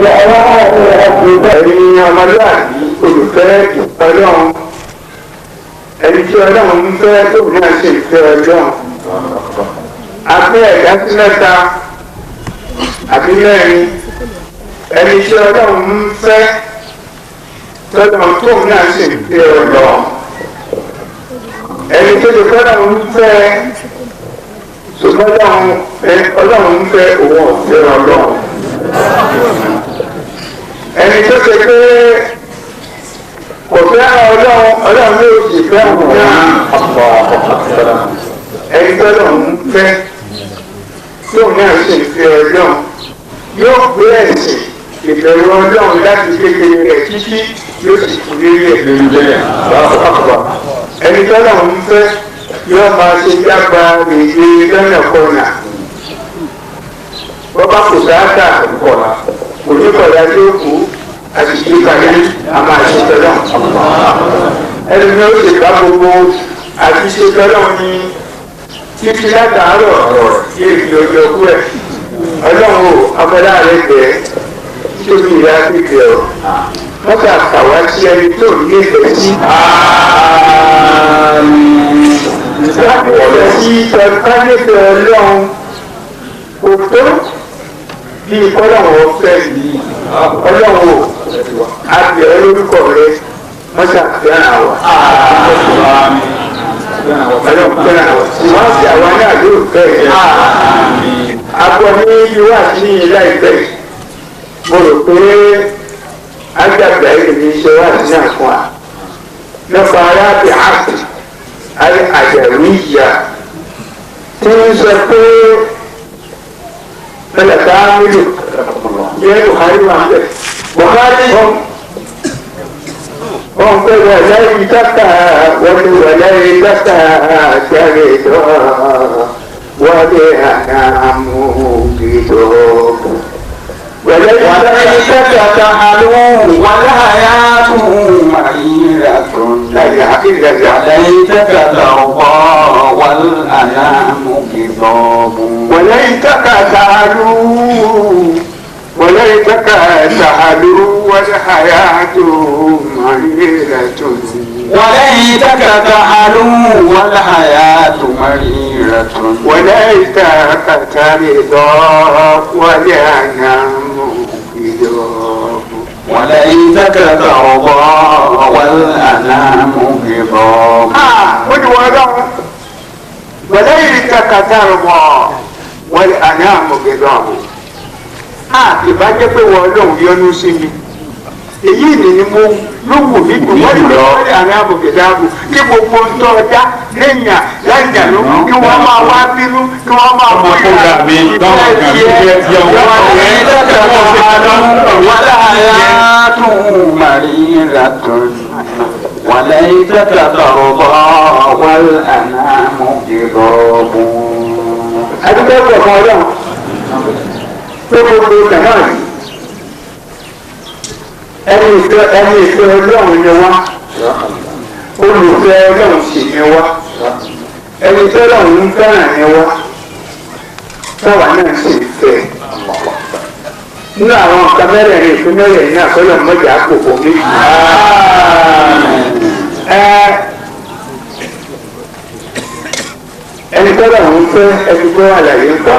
Ẹ̀yin ọmọlúwàbí olùfẹ́ Ọlọ́run, ẹni tí Ọlọ́run ń fẹ́ tó ní àṣẹ ìfẹ́ Ọlọ́run. Abẹ́ ẹ̀dá sí mẹ́ta àbí mẹ́rin, ẹni tí Ọlọ́run ń fẹ́ tọ́lọ́run tó ní àṣẹ ìfẹ́ Ọlọ́run. Ẹni tó lè fọ́lọ́run ń fẹ́ ṣùgbọ́n Ọlọ́run ń fẹ́ òun ọ̀fẹ́ Ọlọ́run. Ẹni tó ṣe pé kò fẹ́ràn Ọlọ́run, Ọlọ́run ló sì fẹ́ òun náà. Ẹni tó lọ́run ń fẹ́ tóun náà sì fẹ́ Ọlọ́run yóò gbé ẹ̀sìn ìbẹ̀rù Ọlọ́run láti kékeré rẹ̀ títí yóò sì kú lérí ẹ̀. Ẹni tó lọ́run ń fẹ́ yóò máa ṣe jágba rèé lọ́nà kọ̀nà. Bọ́bá kò sáátà kò ní kọ̀dá tó kú àṣìṣe ìpàdé a máa ṣe tọ́lọ́. Ẹni ní ó sì bá gbogbo àṣìṣe tọ́lọ́ ní títí látàárọ̀ tí èyí ọjọ́ kú ẹ̀. Ọlọ́run ò abọ́lá rẹ̀ bẹ̀ tóbi ìyá kékeré ọ̀. Wọ́n kà kàwá sí ẹni tó ní ìfẹ́ sí. Ìfẹ́ sí tọ́lá Ọlọ́run kò tó bí kọ́lọ́wọ́ fẹ́ yìí. Ọlọ́run ò abẹ́ lórúkọ rẹ mọ́sà fẹ́ràn wa. Ọlọ́run fẹ́ràn wa. Wọ́n fi àwa náà yóò fẹ́ yẹn. Abọ́ ní ìwà sí láìpẹ́ yìí. Mo rò pé agbàgbà yìí ní iṣẹ́ wà sí náà fún wa. Nípa arábì àti àjàwíyà tí ń sọ pé mẹlẹka mílò yẹ Buhari wà bẹ. Buhari wọn pẹ wàlẹ́ ìtàkà wọlé wàlẹ́ ìtàkà jáde dọ́ wọlé ànàmú gidọ́. Wàlẹ́ وليتك تعلو والحياة مريرة وليتك ترضى والأنام كذاب. وليتك تعلو وليتك تعلو والحياة مريرة. وليتك تعلو والحياة مريرة. وليتك ترضى والأنام كذاب. وليتك ترضى والأنام غضاب. وليتك ترضى والأنام غضاب. Ìbá jẹ́ pé wọ́n Ọlọ́run yọ́nú sí mi, èyí ni mo ló wù mí kò wọ́n lè wọ́n àná àbòkèdáàbò kí gbogbo ń tọ́ ọjà lẹ́yìn láìjà ló kí wọ́n máa wá bínú kí wọ́n máa bó ìlà ìfẹ́ tiẹ̀. وليتك تعلو والحياة مريرة وليتك ترضى والأنام غضاب. Adúgbò ẹ̀kọ́ kan Ọlọ́run tó gbogbo ìtàn yìí, ẹni ìfẹ́ Ọlọ́run ni wá, olùfẹ́ Ọlọ́run sì ni wá, ẹni tí Ọlọ́run ń fẹ́ràn ni wá, táwa náà sì fẹ́. Nínú àwọn nǹkan mẹ́rẹ̀ẹ̀rin ìfẹ́ mẹ́rẹ̀ẹ̀rin náà kọ́lọ̀ mọ́jà àpòpọ̀ méjì. Ẹni tí Ọlọ́run ń fẹ́ ẹni tó wà láyé ń pa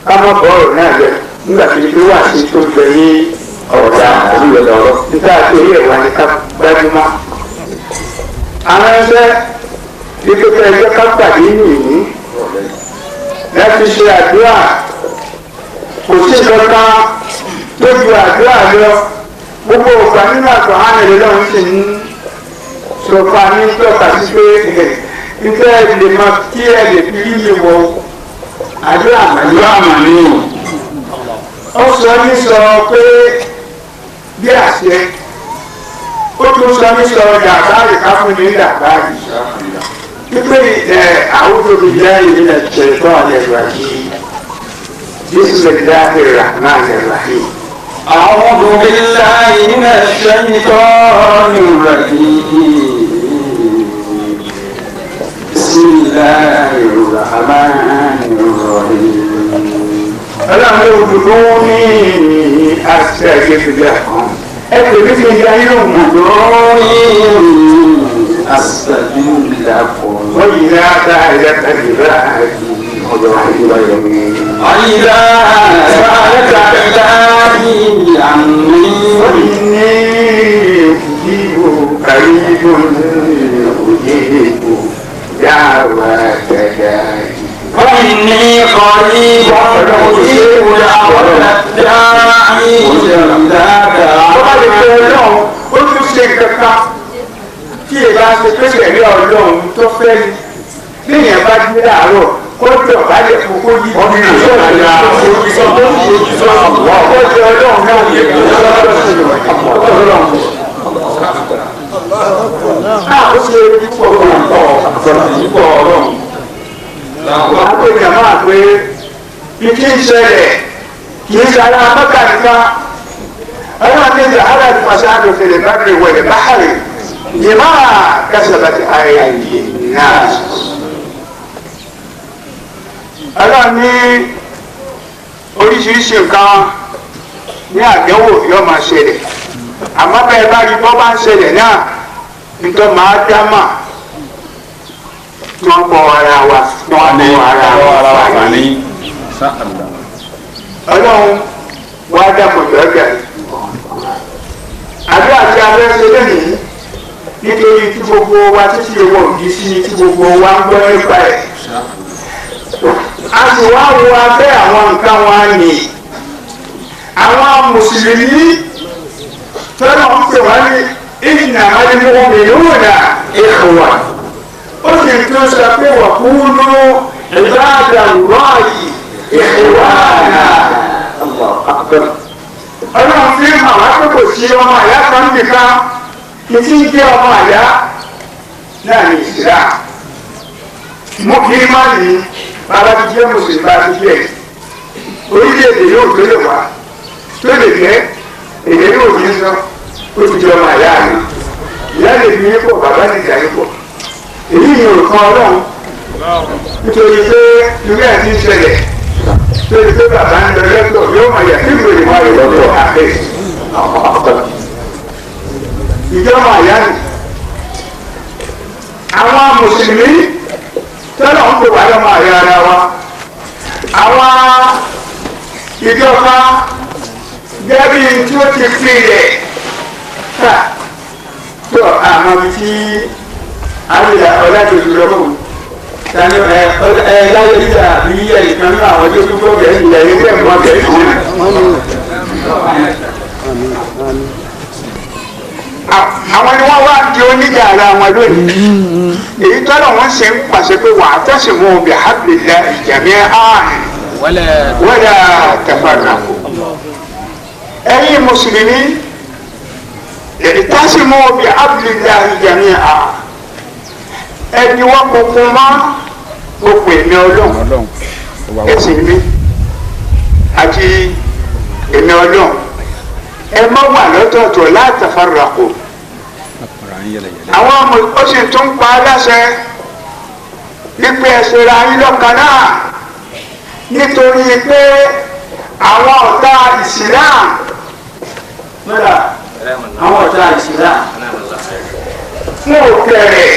ká má bọ́ ọ̀rọ̀ náà lẹ nígbà tí ibi wà sí tó bẹ ní ọ̀dà ọ̀rọ̀ nígbà tí orí ẹ̀wà ni ká gbájúmọ́. Àwọn ẹgbẹ́ ìpèsè ẹgbẹ́ ká pàdé nìyí láti ṣe àdúrà. Kò sí kankan tó ju àdúrà lọ. Gbogbo ògbà nínú àgbà hàn lọ́wọ́ sì ń sọ fún wa ní tọ́ka sí pé ìfẹ́ lè máa kí ẹ lè fi rí mi wọ àdúrà màní. Ó sọ ní sọ pé bí àṣẹ, ó tún sọ ní sọ làbáàrì ká fún ní làbáàrì. Pípé ẹ a'udhu billahi minash shaitanir rajim. Bismillahir rahmanir rahim. أعوذ بالله من الشيطان الرجيم. بسم الله الرحمن الرحيم. Ọlọ́run ló dùn ní Ẹ pè mí kí n ya yín lóhùn. أستجب لكم. وإذا سألك عبادي وإذا سألك عبادي عني فإني أجيب قريب أجيب دعوة داعي فإني قريب أجيب دعوة الداعي إذا Tó bá lè pe دعاني. Ọlọ́run, ó tún ṣe kankan tí ìbá ṣe pé pẹ̀lú Ọlọ́run tó fẹ́ ni. Léèyàn bá dé láàárọ̀, kó dọ̀bálẹ̀ fún kó yí. Ó jẹ Ọlọ́run náà yẹ kó lọ́dọ̀. Ó ṣe púpọ̀ púpọ̀ ọ̀rọ̀. Àwọn èèyàn máa pé ìkí ń ṣẹlẹ̀ kì í ṣe ara Mẹ́kà nìkan. Ọlọ́run ní ìdáhàrá ìfàṣàdù fil barri wal bahri bima kasabat aydin nas. Ọlọ́run ní oríṣiríṣi nǹkan ní àdánwò yóò máa ṣẹlẹ̀. Àmọ́ bẹ́ẹ̀ bá rí bọ́ bá ń ṣẹlẹ̀ náà, nítorí máa dá mà tí wọ́n bọ ara wa tí wọ́n bọ ara wa ní. Ọlọ́run wá dàpọ̀ jọ́jà yìí. Àdúrà tí a fẹ́ ṣe lónìí nítorí tí gbogbo wa títí owó òdì sí tí gbogbo wa ń gbọ́ nípa ẹ̀. A sì wá wo abẹ́ àwọn nǹkan wa nì. Àwọn mùsùlùmí tọ́lá ń pè wá ní innamal mu'minuna ikhwa. Ó sì tún sọ pé wa kunu ibadallahi ikhwana. Ọlọ́run fi hàn wá pé kò sí ọmọ àyá kan nìkan kì í ti ń jẹ́ ọmọ àyá náà ní ìsìlá. Mo kì í má ní bàbá ti jẹ́ mùsùlùmí bá ti jẹ́ orílẹ̀-èdè yóò tó lè wá tó lè jẹ́ èdè yóò ní sọ ó ti jẹ́ ọmọ àyá mi. Ìyá lè fi yín pọ̀, bàbá lè jà yín pọ̀. Èyí ni òkan Ọlọ́run nítorí pé irú ẹ̀ ti ń ṣẹlẹ̀ torí pé bàbá ń lọ lọ́tọ̀ yóò máa yà síbi ìwà ìlọ́tọ̀ àbẹ̀. Ìjọba àyà ni àwọn mùsùlùmí tọ́lọ̀ ń pè wá lọ́mọ àyà ara wa. Àwọn ìjọba gẹ́gẹ́ bí tí ó ti pilẹ̀ ká tó àmọ́ bí tí àyà ọ̀làjòjì lọ́wọ́ tani ẹ ẹ láyé nígbà bí ẹnìkan náà àwọn tó tún gbọ́ gẹ̀ẹ́sì ilẹ̀ yìí bẹ́ẹ̀ mọ́ gẹ̀ẹ́sì. Àwọn ni wọ́n wá di oníjà ara wọn lónìí. Èyí tọ́lọ̀ wọ́n ṣe ń pàṣẹ pé wà á tẹ̀sí mú bi hablillahi jami'an wala tafarraqu. Ẹ̀yin mùsùlùmí i'tasimu bi hablillahi jami'an. Ẹni wọ́n kúkú mọ́ okùn èmi Ọlọ́run, ẹ̀sìn mi àti èmi Ọlọ́run. Ẹ má wà lọ́tọ̀ọ̀tọ̀ la tafarraqu. Àwọn ọmọ ó sì tún pa á láṣẹ wípé ẹsẹ̀ ra yín lọ́kàn náà nítorí pé àwọn ọ̀tá Islam Àwọn ọ̀tá Islam wọn ò kẹ̀rẹ̀,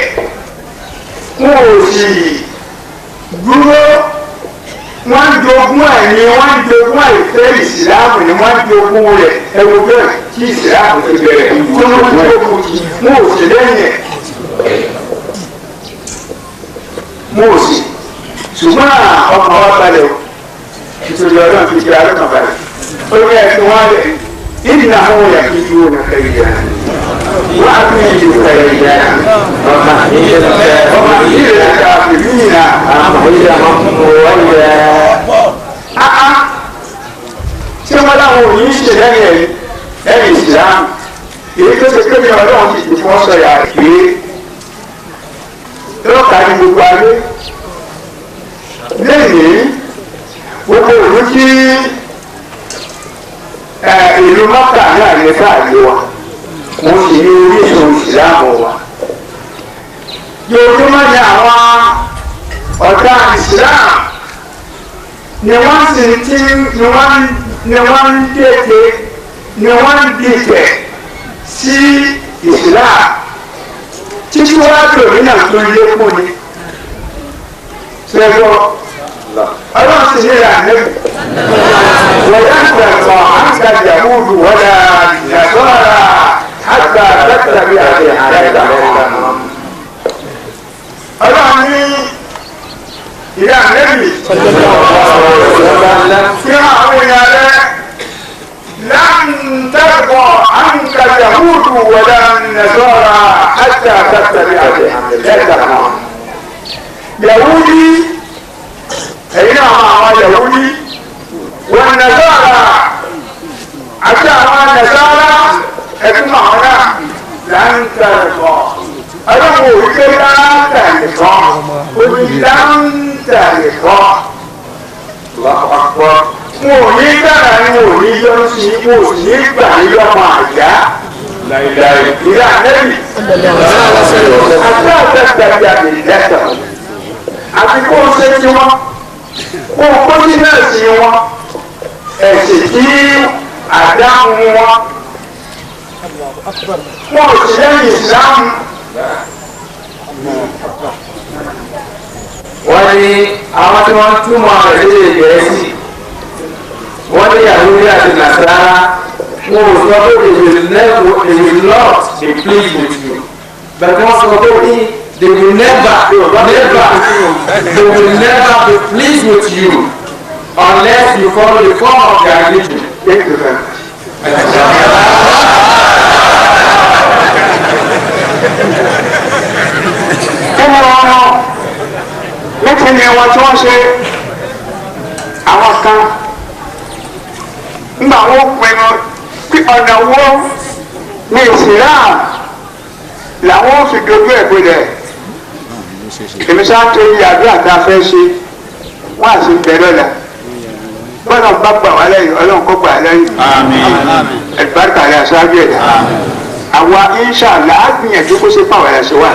wọn ò sì dúró, wọ́n ń jogún ẹ̀ ni wọ́n ń jogún àìfẹ́ ìsìláàmù ni wọ́n ń jogún rẹ̀. Ẹ wo bẹ́ẹ̀ tí ìsìláàmù ti bẹ̀rẹ̀ tí wọ́n ń jogún ti wọn ò sì lẹ́yìn ẹ̀. Wọn ò sì, ṣùgbọ́n ọkàn wa balẹ̀ o, nítorí Ọlọ́run fi ṣe alọ́kàn balẹ̀. Ó ní ẹ̀sìn wọn lẹ̀ ìdí àwọn òyà kí ju òun kẹrì yẹn. Wọ́n á fi ìlú kẹrì yẹn. Ọmọ ìlú kàfìrí náà. Ṣé wọ́n láwọn ò ní í ṣe lẹ́yìn ẹ̀yìn lẹ́yìn ìsìlámù? Èyí tó ṣe kéde Ọlọ́run ti ti fọ́ sọ̀yà pé lọ́ọ̀ka ní gbogbo ayé. Lẹ́yìn gbogbo ìlú tí ìlú Mọ́kà náà ní káàdì wa, wọ́n sì ní orísun ìsìlámù wa. Yorùbá ní àwọn ọ̀tá ìsìlámù ni wọ́n sì ti ni wọ́n ń tètè ni wọ́n ń dìtẹ̀ sí Islam títí wá lòmí náà tó lékún ni ṣẹ́gbọ́ ọlọ́run sì ní ìlànà wọ́n tẹ̀sán àǹkà yahudu wala nasara hatta tattabi'a millatahum. Ọlọ́run ní ìyá nẹ́bì tí àwọn èèyàn rẹ̀ lan tarda anka yahudu wala nasara hatta tattabi'a millatahum. Yahudi ẹ̀yin náà máa àwọn Yahudi wọn nasara àti àwọn nasara ẹ̀kún àwọn náà lan tarda. Ọlọ́run ò rí pé láńtà lè kọ́ ó ní láńtà lè kọ́. Wọn ò ní dára ni wọn ò ní yọnu sí wọn ò sì ní gbà ní lọ́mọ àyá. Ìyá Nẹ́bì àti àtẹ̀tẹ̀bí àmì lẹ́sẹ̀ àti kó o ṣe ti wọn kó o kó sí náà sí wọn ẹ̀sìn tí àdáhùn wọn wọn ò sì lẹ́yìn ìsìlámù. Wọ́n ní àwọn tí wọ́n túmọ̀ rẹ̀ lédè Gẹ̀ẹ́sì wọ́n ní Yahudi àti Nasara wọn ò sọ pé they will not be pleased with you but wọ́n sọ pé they will never never they will never be pleased with you unless you follow the form of their religion. Thank you very much. Kí ni wọn mọ méjì ni wọn tí wọn ṣe àwọn kan ńgbà wọn pinnu pé ọ̀nà wo ní Islam làwọn ò fi dojú ẹ̀ bolẹ̀. Èmi sáà tó yí àdúrà tá a fẹ́ ṣe wọ́n àti bẹ̀rẹ̀ lọ́la bọ́lá bá gbà wá lẹ́yìn ọlọ́run kó gbà lẹ́yìn ẹ̀dùbáríkà rẹ̀ aṣáájú ẹ̀dá àwa inṣàlá á gbìyànjú kó ṣe fáwọn ẹ̀ṣẹ̀ wá.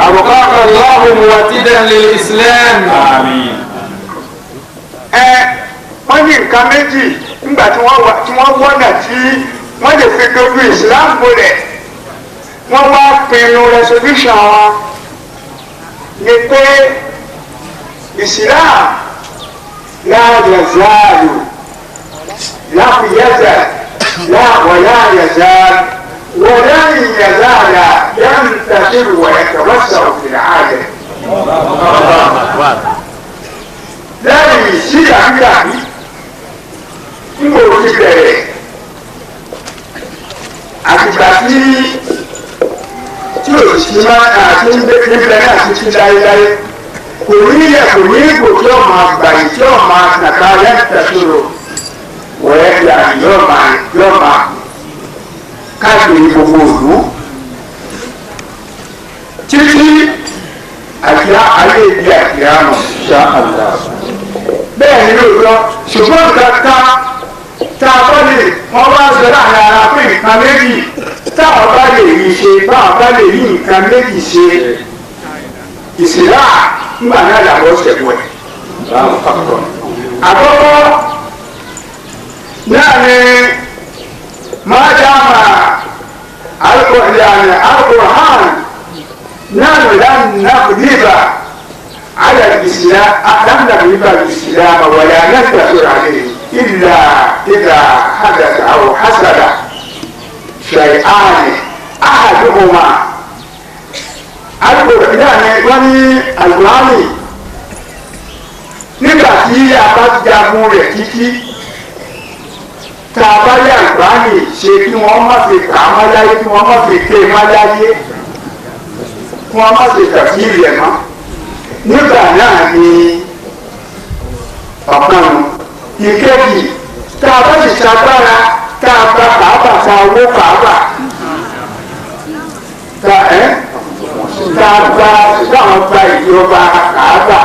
Àbùkọ́ Allahu muwatidan lil Islam. Ẹ wọ́n ní nǹkan méjì nígbà tí wọ́n wọ́nà tí wọ́n lè fi dojú Islam bolẹ̀ wọ́n wá pinnu resolution wọn ni pé Islam la yazalu la yazal la wala yazal wala yazala yantashiru wa yatawassau fil alam. Lẹ́yìn síyàmíyàmí ń kò ti bẹ̀rẹ̀ àtìgbà tí tí ò sí máa àti níbẹ̀ náà ti ti láéláé kò ní yẹ kò ní ipò tí ó máa gbà yìí tí ó máa nàka lẹ́tẹ̀sọ̀rọ̀ wẹ́ẹ́ yà yóò máa yóò máa káàkiri gbogbo òlu títí àti ayé ìdí àti àmọ̀ ṣá àlá. Bẹ́ẹ̀ ni lóòótọ́ ṣùgbọ́n kankan tá a bá lè wọ́n bá sọ láàrin ara pé nǹkan méjì táwọn bá lè rí ṣe báwọn bá lè rí nǹkan méjì ṣe ìsìlá nígbà náà làwọn ṣẹ̀wẹ̀. Àkọ́kọ́ náà ni májàmá alukóhán náà lánàkùnìbà على الإسلام لم نغلب الإسلام ولا ننتصر عليه إلا إذا حدث أو حصل شيئان أحدهما القرآن nígbà tí a bá jagun rẹ̀ títí tá a bá yà Al-Qur'ani ṣe kí wọ́n má fi kà á má láyé kí wọ́n má fi ké má láyé kí wọ́n má fi tafsiri rẹ̀ mọ́ nígbà náà ni ọ̀kan ìkejì tá a bá sì ṣagbára tá a bá kàábà tá a wó kàábà tá ẹ tá a gba táwọn gba ìjọba kàábà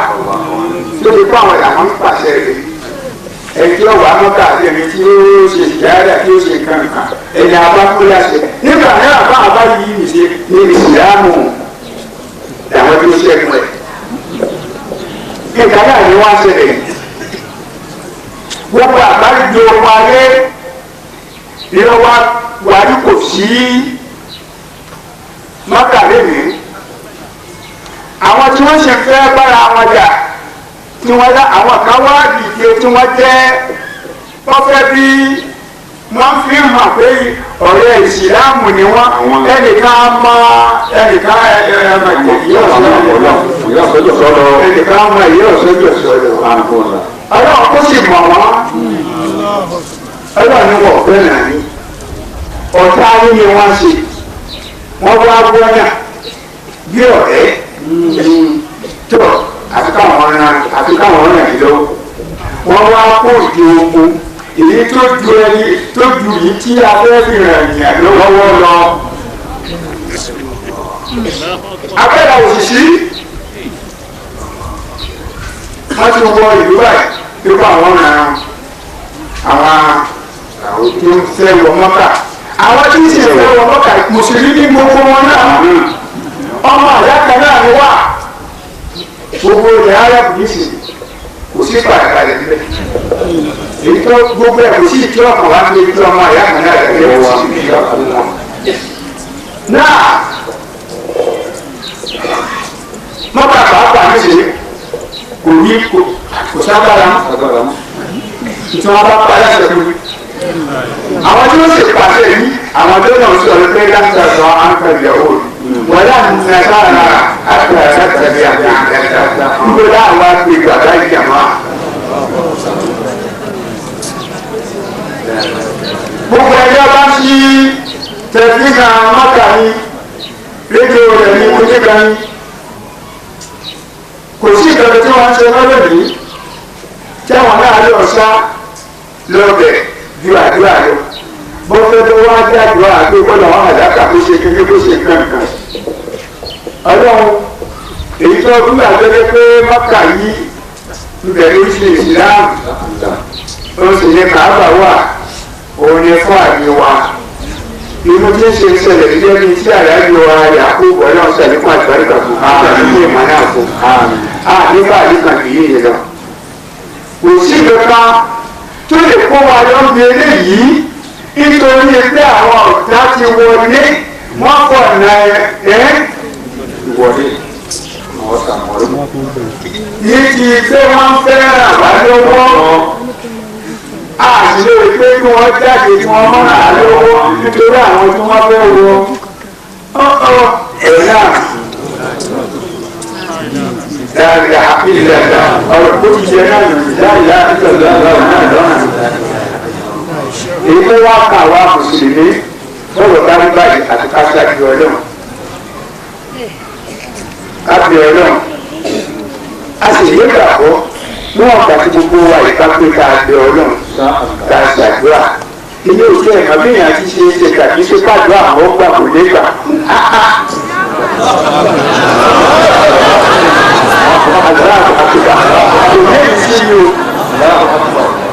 tó ti kó àwọn làwọn ń pàṣẹ rẹ̀ ẹtí ọwọ́ amọ́ta àti ẹni tí ó ṣe ìjáyà tí ó ṣe kankan ẹni abákúlá ṣe nígbà náà bá a bá yí ìṣe ní ìsìlámù làwọn tó ṣẹ́gun ẹ̀. Nǹkan náà ni wọ́n ṣẹlẹ̀ Gbogbo àgbáríjọ wáyé ìrọ̀ wa wàrí kò sí Mọ́kà lẹ́nu. Àwọn tí wọ́n ṣe fẹ́ bára wọn jà tí wọ́n dá àwọn kan wá dìde tí wọ́n jẹ́ wọ́n fẹ́ bí wọ́n fi hàn pé ọ̀rẹ́ ìsìláàmù ni wọ́n ẹnìkan mọ ẹnìkan ẹnìkan mọ ìyá ọ̀sọ́jọ́ sọ̀rọ̀ ọlọ́run kó sì mọ̀ wọ́n ọlọ́run ní wọ́n fẹ́ nà ní ọ̀tá ayé ni wọ́n ṣe wọ́n wá gbọ́nà bí ọ̀rẹ́ tó àti káwọn ọ̀ràn yìí lọ́wọ́ wọ́n wá kó ìdí ogun èyí tó ju ẹni tó ju yìí tí a fẹ́ fi ràn yàn lọ́wọ́ lọ. Abẹ́rẹ́ òṣìṣì wọ́n ti wọ ìlú báyìí nípa àwọn ọ̀ràn àwọn tí ń fẹ́ wọ Mọ́kà. Àwọn tí ń sì fẹ́ wọ Mọ́kà mùsùlùmí ní gbogbo wọn náà ọmọ àyà kan náà ni wà. Gbogbo ilẹ̀ Arab yìí sì kò sí pàtàkì níbẹ̀. Èyí tó gbogbo ẹ̀ kò sí ìtú ọkàn wá ní ibi ọmọ àyà kan náà lè wọ wọn. Náà Mọ́kà pàápàá níṣe kò ní kò sábàrà tí wọ́n bá pa láṣẹ fún mi. Àwọn tí wọ́n sì pàṣẹ yìí àwọn tó náà sọ̀rọ̀ pé láti sọ àǹkàlẹ̀ òòlù. Wọ́n yà ń sára àti àtàtàbí àti àtàtà. Níbo láwọn á gbé bàbá ìjàmá. Gbogbo ẹgbẹ́ bá sí tẹlifíṣàn Mọ́kà ní rédíò rẹ̀ ní oníkan ní. Kò sí ìkànnì tí wọ́n ń ṣe lọ́dọ̀ yìí tí àwọn náà lọ sá lọ́bẹ̀ ju àdúrà lọ. Bọ́fẹ́ tó wá dé àdúrà pé kọ́nà wọn àdáka kó ṣe kékeré kó ṣe kankan. Ọlọ́run èyí tó dúró àgbẹ̀dẹ́ pé Mọ́kà yìí ibẹ̀ ló ṣe ìsìláàmù ó sì ní Kàábà wà òun ni fún àmì wa. Inú tí ń ṣe ṣẹlẹ̀ gẹ́gẹ́ bí tí àyájọ́ wa Yakubu Ọlọ́run ṣàlékún àlùbáríkà fún àlékún ìmọ̀ náà fún nígbà àlékún kì í yìí lọ. Kò sí kankan tó lè kó wa lọ bí eléyìí nítorí pé àwọn ọ̀tá ti wọlé wọ́n kọ̀ nà ẹ́ Ìwọlé àwọn sàmọ́rí. ní ti pé wọ́n fẹ́ ràn wá lọ́wọ́ àṣìlè pé kí wọ́n jáde kí wọ́n mọ́ ràn á lọ́wọ́ nítorí àwọn tí wọ́n fẹ́ wọ ọ̀ọ́ ẹ̀ náà. Láìláha ìlàlá ọ̀rọ̀ tó ti jẹ náà nù láìláha ìlàlá náà lọ́nà. Èyí tó wá kà wá mùsùlùmí bọ́ọ̀lù bá ń báyìí àti káṣáájú ọlọ́run. Kábí ọlọ́run. A sì yé gbàgbọ́ níwọ̀n gbà tí gbogbo wa ìbá pé ká bẹ ọlọ́run ká ṣàdúrà. Ilé òjò ẹ̀mọ́ bí èèyàn ti ṣe é ṣe tàbí ṣe pàdúrà mọ́ gbà kò lè gbà. Àdúrà àtìgbà kò lè sí i o.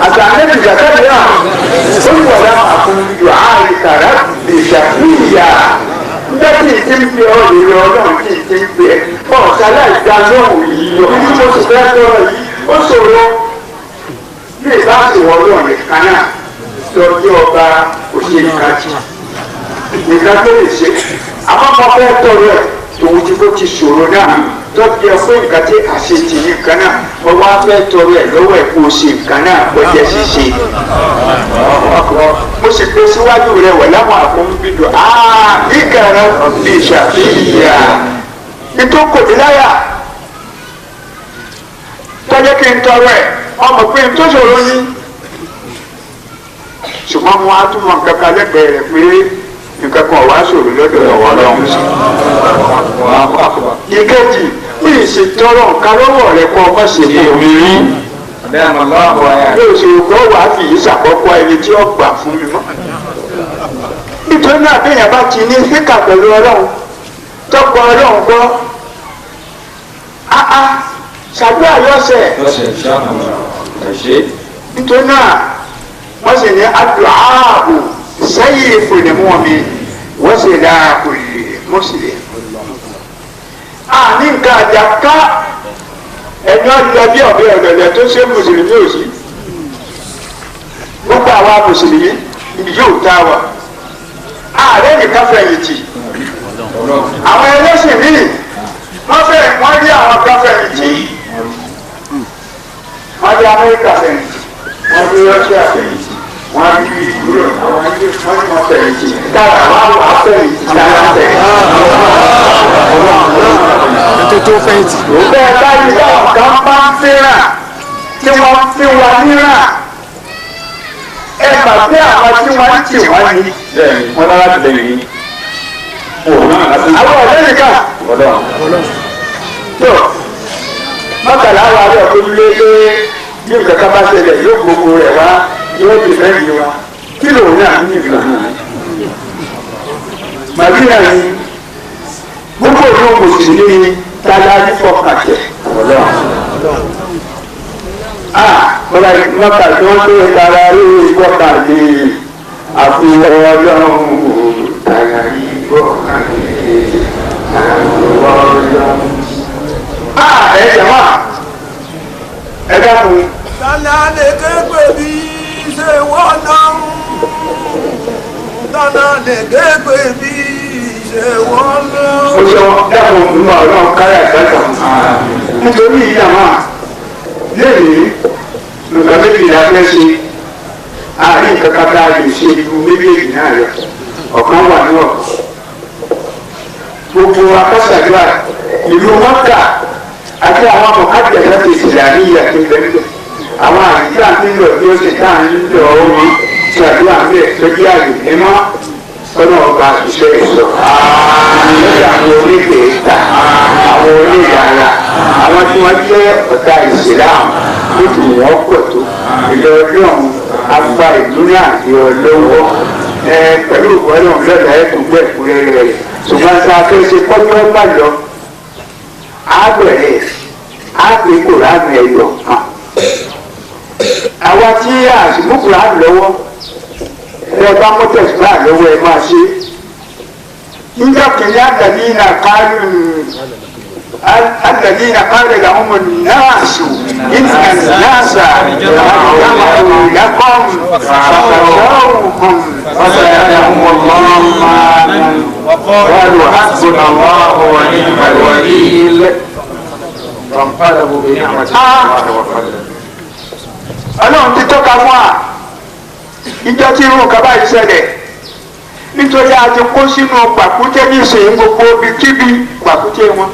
Àtàlẹ́ ìgbàkadìrà ó ní wàlá àfúnjù àìkàrà ìṣàfihà. Nígbà tí ìdí ń fi ọ̀rọ̀ ìrẹ̀ ọlọ́run tí ìdí ń pè é, ọ̀sán aláìdá lóhùn yìí lọ. Bí mo sì fẹ́ sọ̀rọ̀ yìí, ó ṣòro. Bí ìbá sì wọ ọlọ́run nìkan náà, sọ bí ọba kò ṣe nǹkan jù. Nǹkan tó lè ṣe. Àmọ́ mo fẹ́ tọrọ ẹ̀ tòun ti bó ti ṣòro náà. Tọ́jú ẹ fún nǹkan tí àṣetì nìkan náà, mo wá fẹ́ tọrọ ẹ̀ lọ́wọ́ ẹ̀ kó o ṣe nǹkan náà kọjá ṣíṣe. Mo sì pé síwájú rẹ̀ wẹ̀ láwọn àfọ̀nbídò ìkàrà bí ìṣàfihàn nítorí kò ní láyà tọ́jú kí n tọrọ ẹ̀ ọmọ pé n tó ṣòro ní. Ṣùgbọ́n mo á tún mọ nǹkan kan lẹ́gbẹ̀ẹ́ rẹ̀ pé nǹkan kan wàá ṣòro lọ́dọ̀ ọ̀wọ́ ọlọ́run sí. Ìkejì mi ì sì tọrọ nǹkan lọ́wọ́ rẹ̀ kọ́ ọmọ ṣe fún mi rí. Mi ò sì gbọ́ wàá fi yìí ṣàkọ́kọ́ ẹni tí ó gbà fún mi mọ́. Nítorí náà béèyàn bá ti ní síkà pẹ̀lú ọlọ́run tọ́pọ̀ ọlọ́run gbọ́ áá ṣàdúrà yọ̀ọ̀sẹ̀. Nítorí náà wọ́n sì ní àdúrà sẹ́yìn ìfòlẹ́mú mi wọ́n sì dáa kò lè mọ́sílẹ̀. Àní nǹkan àjàká ẹni ọ̀dọ́ bí ọ̀bẹ ọ̀dọ̀dọ̀ tó ṣe mùsùlùmí ò sí. Àwa mùsùlùmí ibi yóò dá wa. Ààrẹ nìkan fẹ̀yìntì. Àwọn ẹlẹ́sìn míì wọ́n fẹ́ wọ́n rí àwọn kan fẹ̀yìntì. Wọ́n rí Amẹ́ríkà fẹ̀yìntì. Wọ́n rí Rọ́ṣíà fẹ̀yìntì. Wọ́n rí ìdúró àwọn ilé wọ́n rí wọn fẹ̀yìntì. Dára wá wà fẹ̀yìntì dára fẹ̀yìntì. Tó fẹ̀yìntì. Bẹ́ẹ̀ báyìí táwọn kan bá ń fẹ́ràn tí wọ́n fi wa nírà. Ẹ mà pé àwọn tí wọ́n ń tì wọ́n ni. Bẹ́ẹ̀ni, wọ́n lára tìlẹ́yìn yìí. Àwọn ọ̀rẹ́ nìkan. Tó mọ́kànlá wa rẹ̀ kó lé pé bí nǹkan kan bá ṣẹlẹ̀ yóò gbogbo rẹ̀ wá yóò ti fẹ́ yìí wa. Kí lòun náà ní ìgbà? Màdínà ni gbogbo ìlú mùsùlùmí ni tálá ní fọkàn tẹ̀. Mọ́kà tó ń tó tara rí gbọ́kàn lé àfihàn ọlọ́run tara rí gbọ́kàn lé àfihàn ọlọ́run. Ẹ jàmá ẹ dákun. Tálá lè ké pè bí ṣe wọ́n náà. Tálá lè ké pè bí ṣe wọ́n náà. Ó sọ dákun nípa ọlọ́run káyà ìgbàgbọ́. Nítorí ìjàmá lẹ́yìn nǹkan méjì la fẹ́ ṣe àárín nǹkan kan tá a lè ṣe ju méjèèjì náà lọ ọ̀kan wà ní ọ̀kan. Gbogbo akásàdúrà ìlú Mọ́kà àti àwọn akọ̀kadì ẹ̀dá ti ìsìlámíyà ti bẹ́ẹ̀ àwọn àyíká ti ń lọ bí ó ṣe tá à ń lọ omi ṣàdúrà ń bẹ̀ tó jẹ́ àyè mímọ́ ọ̀nà ọba àṣìṣe ìsọ̀. Lọ́dọ̀ àwọn oníkèéta àwọn oníyàrá àwọn tí wọ́n jẹ́ ọ̀tá ìsìlámù ó ti wọ́n pọ̀ tó ìlọ ọlọ́run afa ìlú náà di ọlọ́wọ́ ẹ pẹ̀lú ọlọ́run lọ́la ẹ̀ tó gbọ́ ẹ̀kúnrẹ́rẹ́ rẹ̀ ṣùgbọ́n sá fẹ́ ṣe kọ́jọ́ bá lọ á bẹ̀rẹ̀ á pè Kùránì ẹ̀yọ̀ kan àwa tí àṣìmú Kùránì lọ́wọ́ ẹ bá mú tẹ̀síwá lọ́wọ́ ẹ máa ṣe níjọ́ kìíní àgbàdì náà kálù. الذين قال لهم الناس إن الناس جمعوا لكم فخشوهم فزادهم الله وقالوا حسبنا الله ونعم الوكيل فانقلبوا بنعمة الله وفضل. Ọlọ́run ti tọ́ka fún wa ìjọ tí irú nǹkan báyìí ṣẹlẹ̀ nítorí a ti kó sínú pàkúté nísìnyí gbogbo ibikíbi pàkúté wọn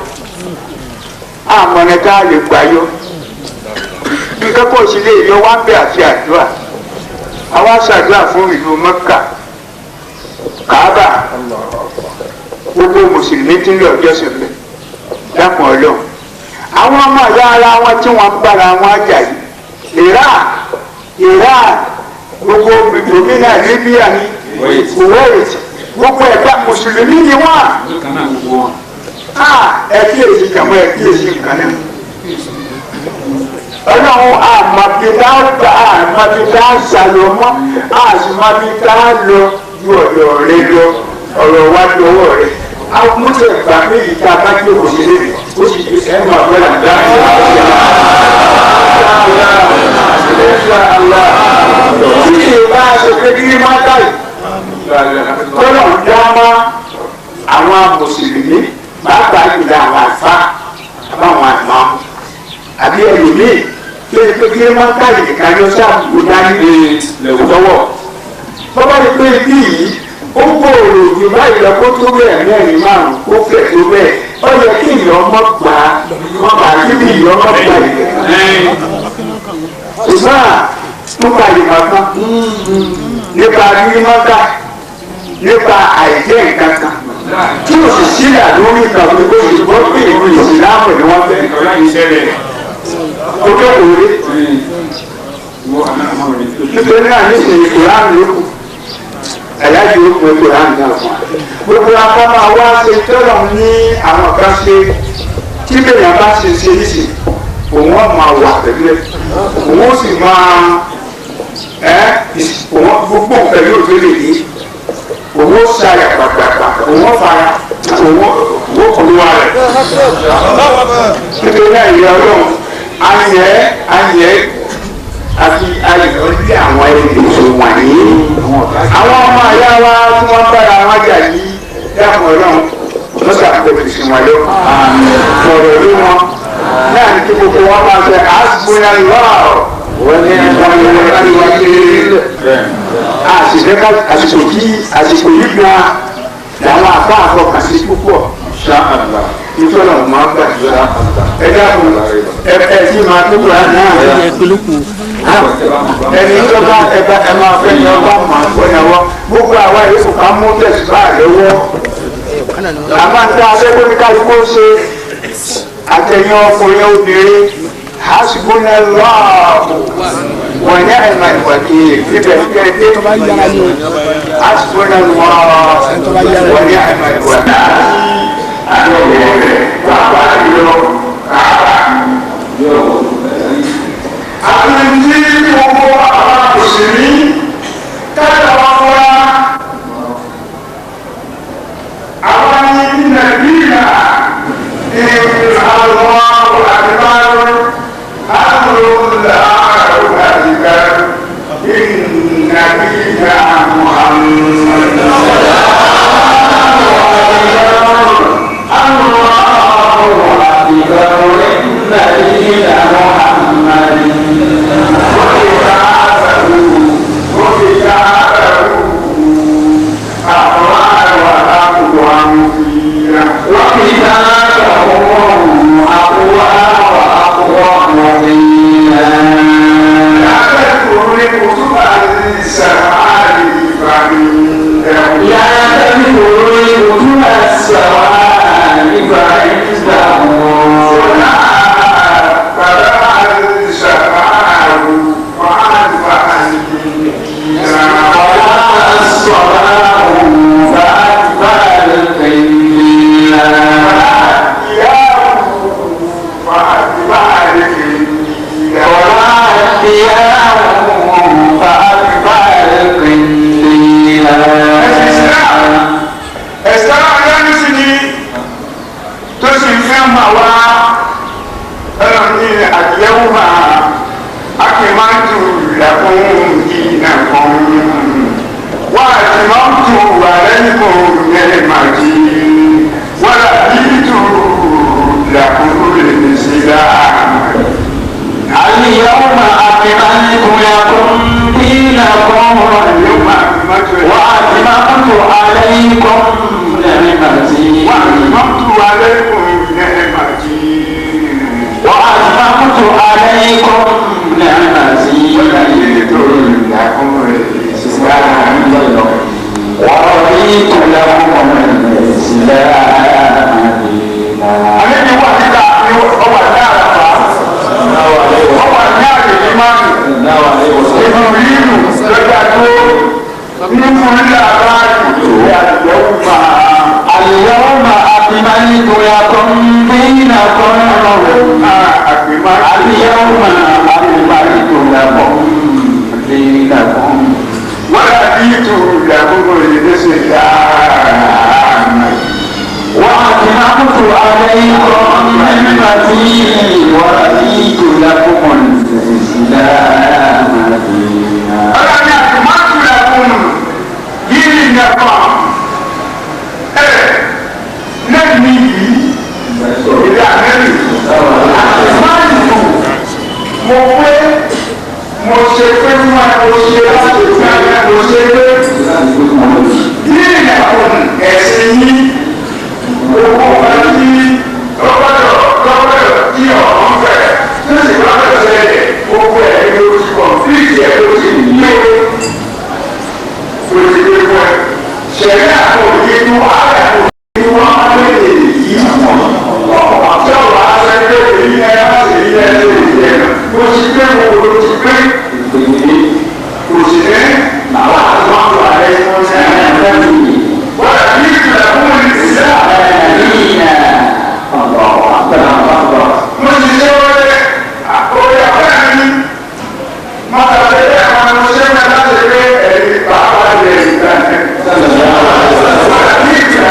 àmọ̀nà tá a lè gbà yọ nǹkan kò sí lè yọ wá bẹ àti àdúrà àwa ṣàdúrà fún ìlú Mẹ́kà Kàábà gbogbo mùsùlùmí tí ń lọ jọ́sìn bẹ̀ dákun Ọlọ́run àwọn ọmọ ìyá ara wọn tí wọ́n ń bára wọn jà yìí Iraq Iran gbogbo gómìnà Libya ní Kuwait gbogbo ẹ̀ka mùsùlùmí ni wọ́n ẹ kíyèsí jàmọ́ ẹ kíyèsí nǹkan náà Ọlọ́run àmàbíta àmàbíta sàlọ mọ́ àmàbíta lọ ju ọ̀dọ̀ rẹ lọ ọ̀rọ̀ wájú ọwọ́ rẹ amúṣe gbà pé ìta bá jókòó sí lẹ́nu ó sì ju ẹ̀ máa bọ́lá tí ìbá ṣe pé kí má káyì tọ́lọ̀ ń dá mọ́ àwọn mùsùlùmí pàápàá jùlọ àwọn àfa àbáwọn àmọ́ àbí ẹlòmíì tó yẹ pé kí má káyì nìkan ló ṣàbùkù dání lọ́wọ́ bọ́bá rí pé ibi yìí ó gbòòrò jù báyìí lọ kó tó bẹ́ẹ̀ mẹ́rin márùn-ún kó fẹ̀ tó bẹ́ẹ̀ ó yẹ kí ìyọ́ ọmọ gbà á mọ́ bàá kí ìyọ́ ọmọ gbà yìí ṣùgbọ́n nípa ìmọ̀ kan nípa mímọ́ta nípa àìjẹ́ nǹkan kan tí o sì sílẹ̀ lórí nǹkan pé kó sì gbọ́ pé ìlú ìsìláàmù ni wọ́n fẹ́ ojú òwe nítorí náà nísìnyí kùránì ló kù ẹ̀yájú ó pe kùránì náà fún wa gbogbo akọ́mọ wa ṣe tọ́lọ̀ ní àwọn kan ṣe tí bẹ́ẹ̀ bá ṣe ṣe nísìnyí òun ó máa wà pẹ̀lú ẹ̀ òun ó sì máa ẹ́ òun gbogbo pẹ̀lú òfin lè yí òun ó ṣàyà pàpàpà òun ó fara òun ó kọlu wa rẹ̀. Nítorí náà ìyá ọlọ́run ayẹ ayẹ Àti ayọ̀ lé àwọn ẹni wọ̀nyí. Àwọn ọmọ àyà wa tí wọ́n bára wọn jà yìí dákun Ọlọ́run lọ́sà pẹ̀lú sí wọn lọ. Sọ̀rọ̀ lé wọn náà ní kí gbogbo wọn máa ṣe àṣìṣe lọ́ọ̀ wọ́n ní wọ́n ní wọ́n ní wọ́n ní àsìkò yìí àsìkò yìí gan làwọn àbá àfọkànsí púpọ̀ nítorí àwọn máa ń gbàdúrà ẹ dákun ẹ ẹ sì máa tó kura náà ẹni tó bá ẹ bá ẹ máa fẹ́ ní ọba máa gbọ́ náwó gbogbo àwa yòókù ká mú tẹ̀síbá lọ́wọ́ àmọ́ tí a fẹ́ kó ní kálukú ṣe àtẹ̀yìn ọkùnrin obìnrin hasbunallahu wa ni'mal wakil ibẹ̀ kẹ́kẹ́ hasbunallahu wa ni'mal wakil. Àti ní gbogbo àwọn òṣèré kájà wá fúnra àwọn ní Nàìjíríà ní àwọn àdìbárò àrùn àdìbárò ìnàbíyà Muhammad. Thank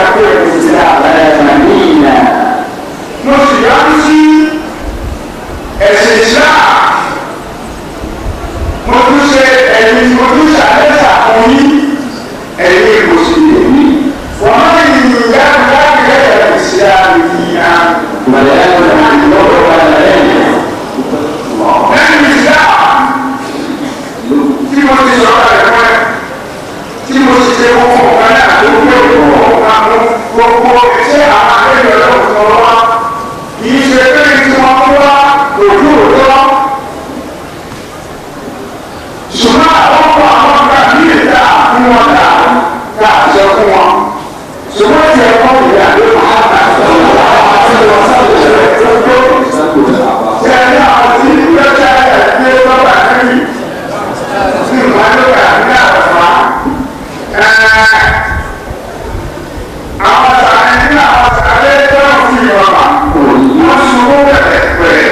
you. sọ̀rọ̀ rẹ̀ fún ẹ tí mo sì ṣe gbogbo ọ̀gá náà gbogbo ọ̀gá mú gbogbo iṣẹ́ àwọn akẹ́kọ̀ọ́ lọ́wọ́ sọ̀rọ̀ wa kì í ṣe pé tí wọ́n mú wá òjú òótọ́ ṣùgbọ́n àwọn ọkọ̀ àwọn ọ̀gá ní ìta fún wọn dà ká sọ fún wọn ṣùgbọ́n ìṣẹ̀ kọ́ ìyá ló máa bá ṣe àwọn tí lọ́jà ẹ̀ gbé lọ́wọ́ àkẹ́yìn sí ìmọ̀lẹ́wà ní àwọ̀fà àwọn sàrẹ́ ní àwọn sàrẹ́ tó ń fi ọ̀pá wọ́n sunkún bẹ̀rẹ̀ pẹ̀rẹ̀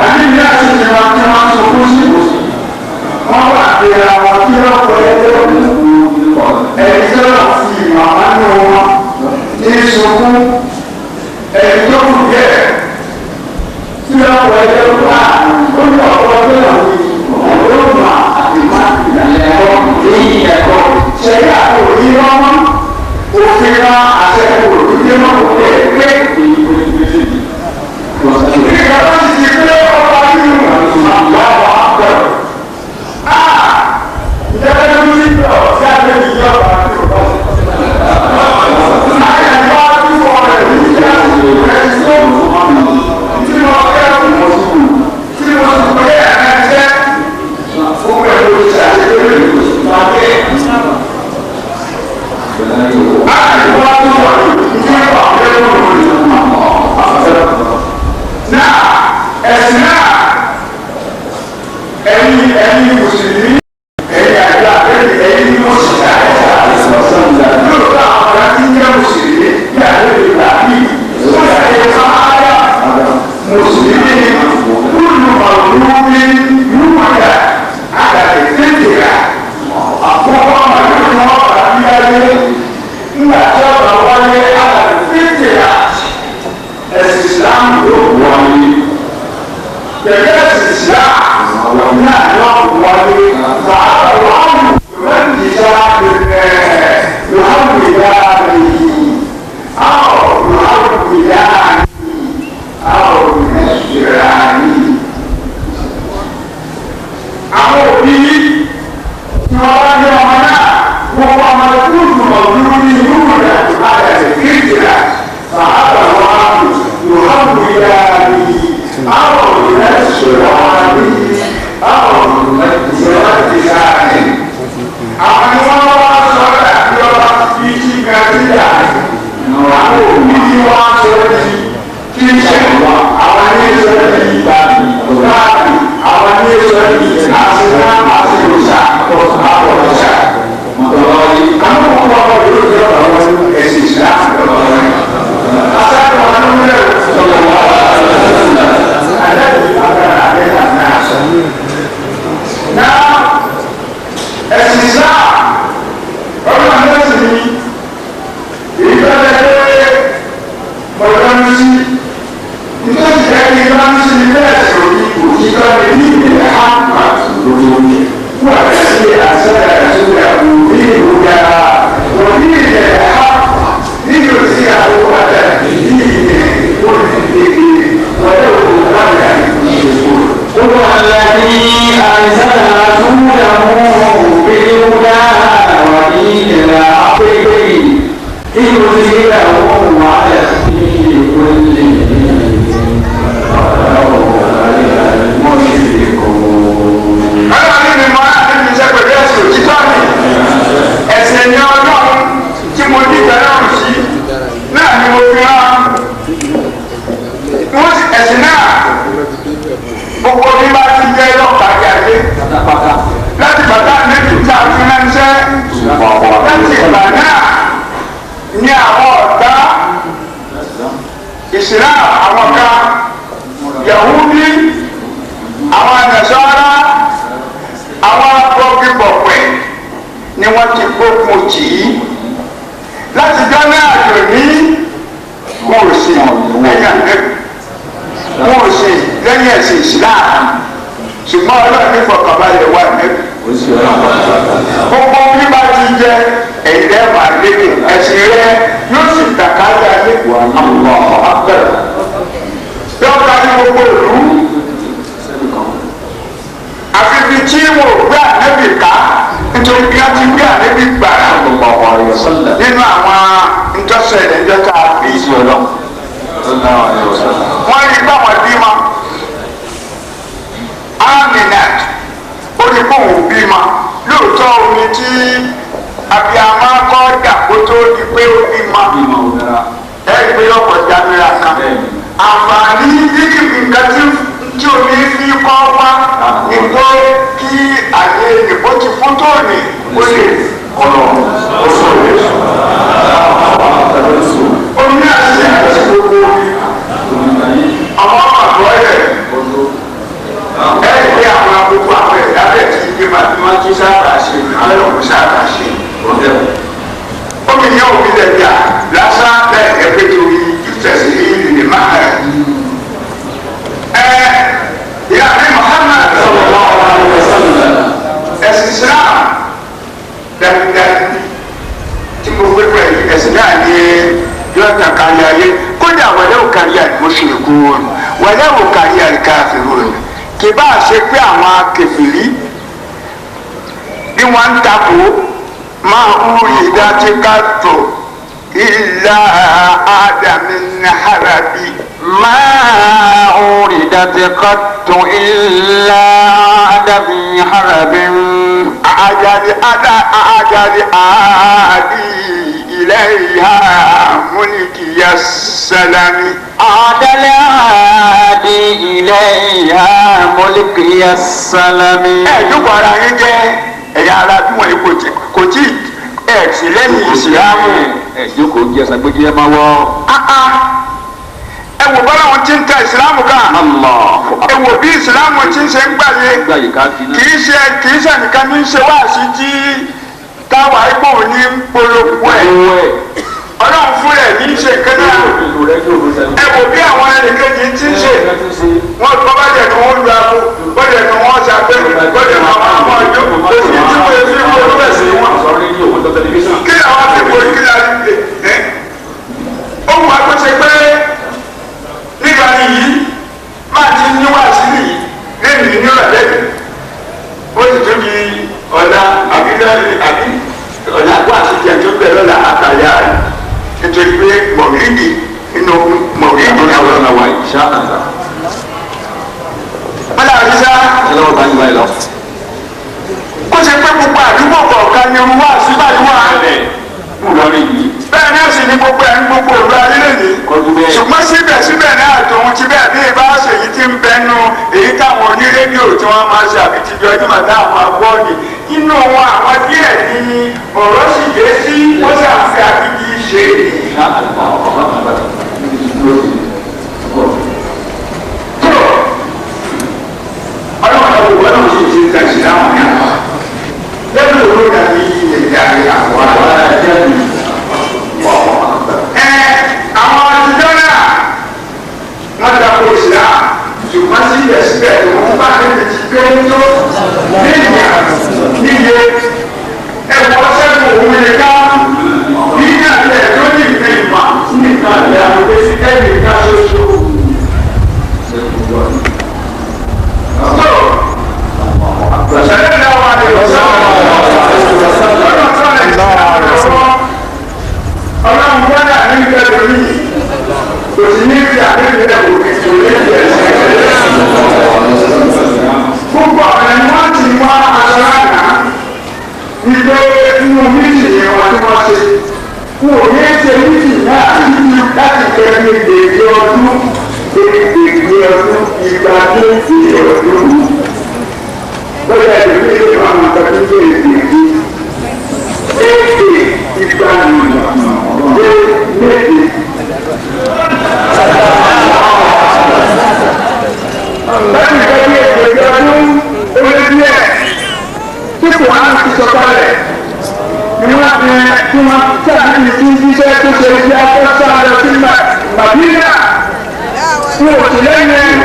àní ní àṣìṣe wọn tí wọ́n sunkún sí wọ́n wà pé àwọn tí wọ́n kọ ẹgbẹ́ ẹni tó lọ fi màmá nù wọn ní sunkún ẹni tó kù díẹ̀ tí wọ́n kọ ẹgbẹ́ wá ó ní ọ̀pọ̀ ọdún náà ọlọ́mà àti ẹ̀kọ́ ṣẹ̀yà òní rọ́mọ́ òfin ra àṣẹ òdúdé mọ́ òfin ẹ̀ pé ìgbà tó ti di pé ọba nínú àwọn àpẹẹrẹ a ìjọba tó ti bọ̀ sí àgbẹ̀ ìjọba àti òbá àyàgbá tí wọ́n rẹ̀ ní ìjà rẹ̀ tó tí wọ́n fẹ́ tí wọ́n sì pé ẹ̀rẹ́ fún pẹ̀lú ìṣàlẹ̀ ìpàdé. Àìwá tó wà ní ọ̀pẹ́ lórí. Náà ẹ̀sìn náà ẹ̀yin ẹ̀yin mùsùlùmí ẹ̀yin àgbà ẹ̀yin ẹ̀yin mùsùlùmí lóòótọ́ àwọn ọ̀gá tí ń jẹ́ mùsùlùmí bí àlejò ìgbà bí wọ́n ṣàyẹ̀ sáárà mùsùlùmí ni kúlù màlúù yúwàdà àgàtì tètèrà àkọ́kọ́ màlúù ni wọ́n bá bí ayé ńgbà tí ọ̀gá wáyé àgàtì tètèrà ẹ̀sìn Islam ló wọlé gẹ́gẹ́ ẹ̀sìn Islam náà ló wọlé bàbá wàhálù lẹ́yìn ìyá yòhánù ìyá rẹ̀ àwọ̀ yòhánù ìyá rẹ̀ àwọ̀ ìyá àwọn òbí tí wọ́n bá ní ọmọ náà gbogbo ọmọ kúrú ọdún ní ìlú rẹ̀ àyàtì kìrìkìrà bàbá wa yòhánù ìyá rẹ̀ àwọ̀ ìyá sọ̀rọ̀ àwọ̀ ìyá rẹ̀ àwọn ni wọ́n wá sọ̀rọ̀ àti ọba fi kí gàdíyà àwọn òbí tí wọ́n sọ̀rọ̀ di kí ṣe àwọn ní sọ̀rọ̀ di báàbí àwọn ní sọ̀rọ̀ di àṣìlá àṣìlùsà àpọ̀lọ̀ṣà àwọn ọmọ ọmọ yóò jẹ́ àwọn ẹ̀sìn ìsìlámù lọ́wọ́ asáàlú wọn ló ń bẹ̀rù sọ̀rọ̀ náà ẹ̀sìn islam ọdún àmẹ́sìn ni èyí tó lẹ́ pé mọ̀lẹ́mú sí nítorí jẹ́ kí bá ń sí bẹ́ẹ̀ sọ̀rọ̀ ní òtítọ́ ní ní ìpìlẹ̀ hàmà lórí wà sí àṣẹ àṣẹ òbí ìhùdà òbí ìlẹ̀ hàmà nínú sí àwọn padà ní ìlẹ̀ olùdíje wọlé òkú wáyà ìṣòro. هو الذي أرسل رسوله بالهدى ودين الحق ليظهره على الدين كله ولو كره المشركون. Ọlọ́run ní mo á ní iṣẹ́ pẹ̀lú ẹ̀sìn òtítọ́ ni ẹ̀sìn ẹ̀yìn ọlọ́run tí mo ní ìtẹ́lọ́rùn sí náà ni mo fi rán wọ́n sì ẹ̀sìn náà gbogbo bí bá ti jẹ́ lọ́pàá ayé láti bàtà níbi tí a fi ránṣẹ́ láti ìgbà náà ní àwọn ọ̀tá Islam àwọn kan Yahudi àwọn Nasara àwọn abọ́gibọ̀pẹ̀ ni wọ́n ti gbógun tì í láti dáná àjò ní wọn ò sí lẹ́yìn àgbẹ̀ wọn ò sí lẹ́yìn ẹ̀sìn Islam ṣùgbọ́n ọlọ́run ní fọkànbalẹ̀ wà nẹ́bí gbogbo bí bá ti jẹ ẹ̀yìn máa lékè ẹ̀sìn rẹ yóò sì tàkàlẹ̀ alẹ́ yóò ká ní gbogbo ìlú àfi ibi tí wò gbé ànábì ká nítorí bí wọ́n ti gbé ànábì gbàrà nínú àwọn ntọ́sẹ̀lẹ̀ ńjọ́ta bí. Wọ́n rí báwọn bímọ. Aminat ó ní kó òun bímọ lóòótọ́ omi tí abiyamọ kọ́ dà kó tó di pé ó bímọ ẹ gbé ọkọ̀ jámẹ́ra kan àǹfààní yíkì nǹkan tí omi fi kọ́ wá ni pé kí àyè ìbò ti fún tóòní ó lè kọ́nà ó sọ̀rọ̀ omi àti àti gbogbo ọmọ àgbọ̀ yẹ ẹ gbé àwọn agbègbè àwọn ẹ̀dá bẹ̀ tí gbé máa fi wọ́n tún sábà ṣe alẹ́ sábà ṣe. Omi yẹn òbí lẹ̀ bíà lásán bẹ́ẹ̀ ẹgbẹ́ torí ìfẹ̀sí ìlú máa ẹ̀. Ẹ ìyá mi Muhammad sallallahu alaihi wasallam ẹ̀sìn Islam dájúdájú tí mo gbé pẹ̀lú ẹ̀sìn náà ní yóò tàn kárí ayé kódà walau kariha al-mushrikun walau kariha al-kafirun kì bá a ṣe pé àwọn kèfèrí bí wọ́n ń takò máa ń rí ìdájí ká tó ìlà ádámì harabi. ما أوردت قط إلا عدم حرب أجل أدا أجل آدي إليها ملكي السلام عدل عادي إليها ملكي السلام. Ẹ jókòó ara yín jẹ́ ẹ̀yà ara bí wọ́n kò tí ẹ̀ sí lẹ́yìn ìsìlámù. Ẹ jókòó jẹ́ sàgbéjì ẹ máa wọ́. Ẹ wò bọ́lá wọn ti ń ta ìsìlámù ká. Ẹ wò bí ìsìlámù ti ń ṣe ń gbàyè. Kì í ṣe nìkan ní í ṣe wáàsí tí táwa ipò ní polówó ẹ̀. Ọlọ́run fún ẹ̀ ní í ṣe nǹkan náà. Ẹ wò bí àwọn ẹnìkejì ti ń ṣe. Wọ́n gbọ́ bá jẹ̀ kí wọ́n lu aago, bọ́jẹ̀ kí wọ́n ṣàpẹ́, bọ́jẹ̀ kí wọ́n máa ọjọ́. Kò sí tí wọ́n fi polówó ẹ̀ sí wọn. Kí làwọn fi polówó kí làwọn fi ẹ̀? Ó wù wá kó ṣe pé nígbà yìí máa ti ní wá sí yìí lẹ́nu ní ọ̀lẹ́ ó sì tún di ọ̀la àbí àbí ọ̀la wá sí jẹ́ tó bẹ̀rẹ̀ lọ́la àtàyà rẹ̀ nítorí pé mọ̀rídì nínú mọ̀rídì náà Ọlọ́run wa ìṣá àtà. wọ́n làwọn ti sá Ọlọ́run bá yín báyìí lọ. kó ṣe pé gbogbo àdúgbò kọ̀ọ̀kan ni wá sí báyìí wá Lórí yìí. bẹ́ẹ̀ náà sì ni gbogbo ẹ̀ ń gbogbo òru ayé lèyí Kọjú bẹ́ẹ̀. ṣùgbọ́n síbẹ̀síbẹ̀ náà tòun ti bẹ́ẹ̀ bí ibà ṣèyí ti ń bẹnu èyí táwọn onírédíò tí wọ́n máa ṣe àbí ti jọjú màtá àwọn agbọ́ọ̀nì inú wọn àwọn díẹ̀ ní ọ̀rọ̀ sì dé sí wọ́n sì àfi àbíkí ṣe é. Ìṣá àtà ọ̀rọ̀ àbàtà. Tó ọlọ́run ọ̀gbọ̀n wọn náà sì ti ń tẹ̀sí láwọn ní àwọn lẹ́nu òru dàbí ìyá àwọn ẹ àwọn àtijọ́ náà wọ́n dàpọ̀ ìsìlá ṣùgbọ́n síbẹ̀síbẹ̀ òun bá níbi tí pé ń tó níyà níye ẹ̀wọ̀n sẹ́gun òun lè ká níyà tẹ̀ tó ní ìpín ìmọ̀ nìkan ìyá òwe sí ẹnìkan ṣoṣo. Tó ṣẹlẹ̀ náà wà ní ọ̀sán ọlọ́run wọ́n dà ní ìgbẹ́ lórí kò sí ní ìgbà níbi ẹ̀ kò ní kò ní ìgbẹ́ púpọ̀ ọ̀rẹ́ ni wọ́n ti wá aṣọ àná ìgbé inú méjì yẹn wọ́n tí wọ́n ṣe kò ní ṣe méjì náà láti jẹ́ ní èdè ọdún èdè ọdún ìgbà tó ti ọdún bóyá èdè méjì máa ń tọ́jú sí èdè èdè ìgbà dé méje. Láti ìgbà tí èdè ọdún ó lé díẹ̀ tí kò á ti sọ kalẹ̀ ni wọ́n ti tí wọ́n sáà ní ti ṣiṣẹ́ tó ṣe iṣẹ́ akọ́ṣà lọ sí Màdínà tí ò sí lẹ́yìn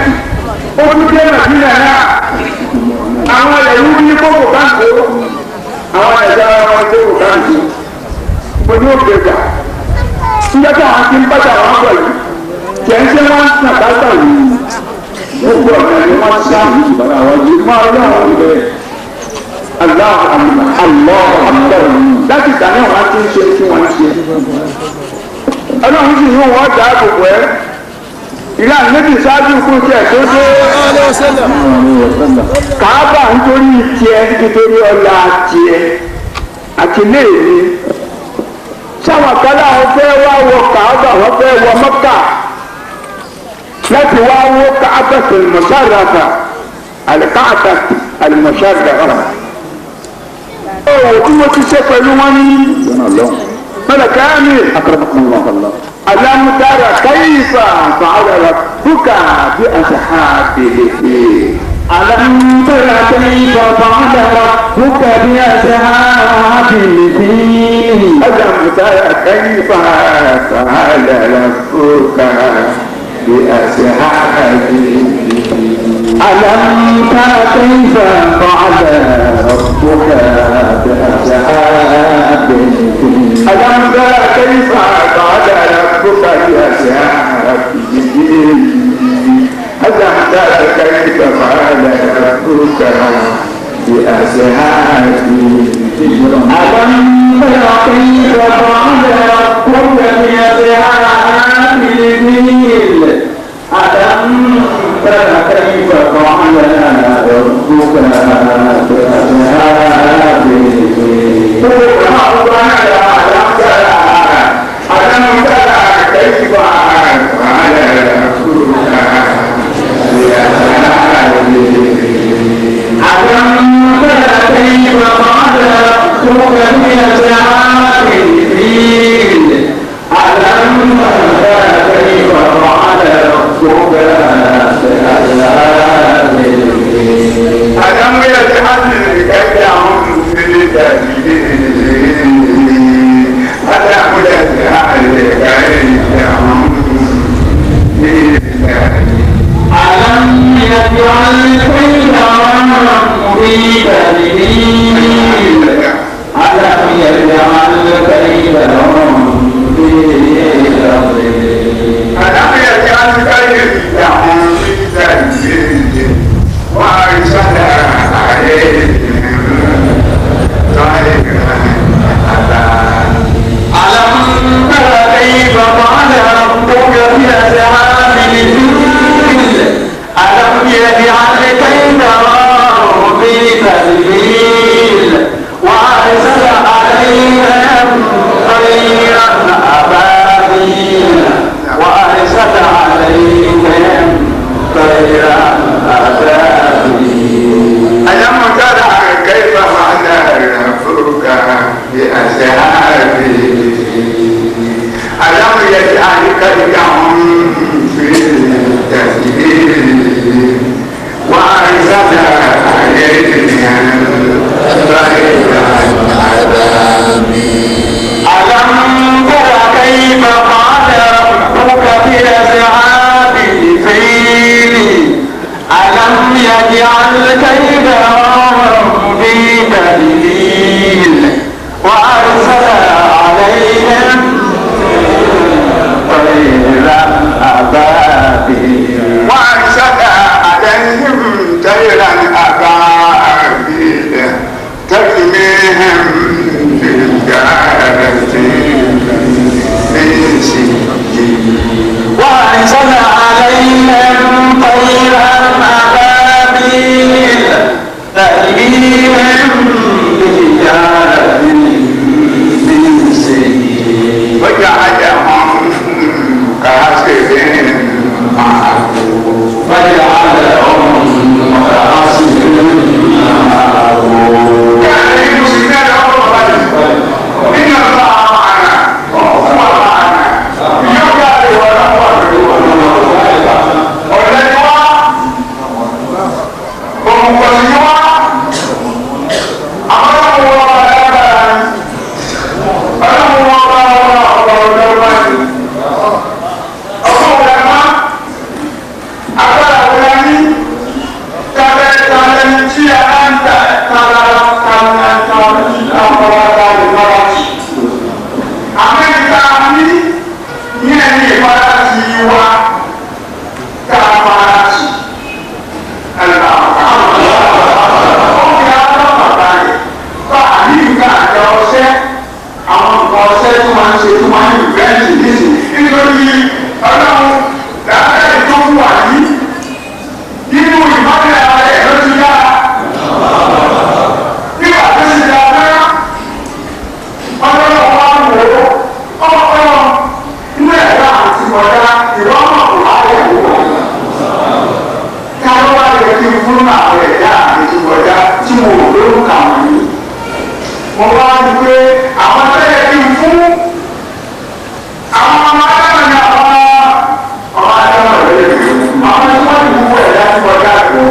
ó tún dé Màdínà náà àwọn ẹ̀rú ní kókò káńtó àwọn ẹ̀dá wọn kókò káńtó mo ní òkè gbà níjọ́ tí àwọn ti ń bàtà wọn bọ̀ yìí kì í ṣe wọ́n ń sàn bàtà yìí Gbogbo ọ̀nà ni wọ́n sá. Ìmọ̀ ọlọ́run bẹ̀rẹ̀. Allahu Akbar. Láti ìgbà náà wọ́n ti ń ṣe tí wọ́n ń ṣe. Ọlọ́run sì ní wọ́n dá àbùkù ẹ́. Ìlànà méjì ṣáájú kú tiẹ̀ tó dé. Kàábà nítorí tiẹ̀ nítorí ọlá tiẹ̀ àti léèmí. Sáwọn kan láwọn fẹ́ wá wọ Kàábà, wọ́n fẹ́ wọ Mọ́kà láti wá wọ Kàábà al-musharrafa, al-Kàábà al-musharrafa. Òwò tí mo ti ṣe pẹ̀lú wọn ní mọ̀lẹ́kàámi. ألم تر كيف فعل ربك بأصحاب الفيل؟ ألم تر كيف فعل ربك بأصحاب الفيل؟ ألم تر كيف فعل ربك بأصحاب الفيل؟ ألم تر كيف فعل ربك بأصحاب الفيل؟ ألم تر كيف فعل ربك بأصحاب الفيل؟ ألم تر كيف فعل ربك بأصحاب الفيل؟ ألم تر كيف فعل ربك بأصحاب الفيل؟ ألم تر كيف فعل ربك بأصحاب الفيل؟ ألم تر كيف فعل ربك بأصحاب الفيل؟ ألم تر كيف فعل ربك بأصحاب الفيل؟ ألم تر كيف فعل ربك بأصحاب الفيل؟ ألم يجعل كيدهم في تضليل؟ ألم يجعل كيدهم في تضليل؟ ألم يجعل كيدهم في تضليل؟ ألم يجعل كيدهم في تضليل؟ ألم يجعل كيدهم في تضليل؟ وأرسل عليهم طيرا أبابيل. ألم تر كيف فعل ربك بأصحاب الفيل؟ ألم يجعل كيدهم في تضليل؟ وأرسل عليهم طيرا أبابيل. وأرسل عليهم طيرا أبابيل. ألم تر كيف فعل ربك بأصحاب الفيل؟ ألم يجعل كيدهم في تضليل؟ وأرسل عليهم طيرا أبابيل. ألم تر كيف فعل ربك بأصحاب الفيل؟ ألم يجعل كيدهم في تضليل؟ وأرسل عليهم طيرا أبابيل. وأرسل عليهم طيرا أبابيل ترميهم بحجارة من سجيل. وأرسل عليهم طيرا أبابيل ترميهم بحجارة من سجيل. وجعلهم كعصف مأكول. فجعلهم كعصف مأكول. كان المسلمين إن الله معنا وهو معنا يوم ولا ọ̀rẹ́ wa òmùgọ̀ ni wá nǹkan wọ̀nyí. Mo wá rí pé àwọn tó yẹ kí n fún àwọn ọmọ adámọ̀ ní àwọn ọmọ adámọ̀ rẹ̀ àwọn tí wọ́n ti wú ẹ̀dá ti kọjá àgbọ̀.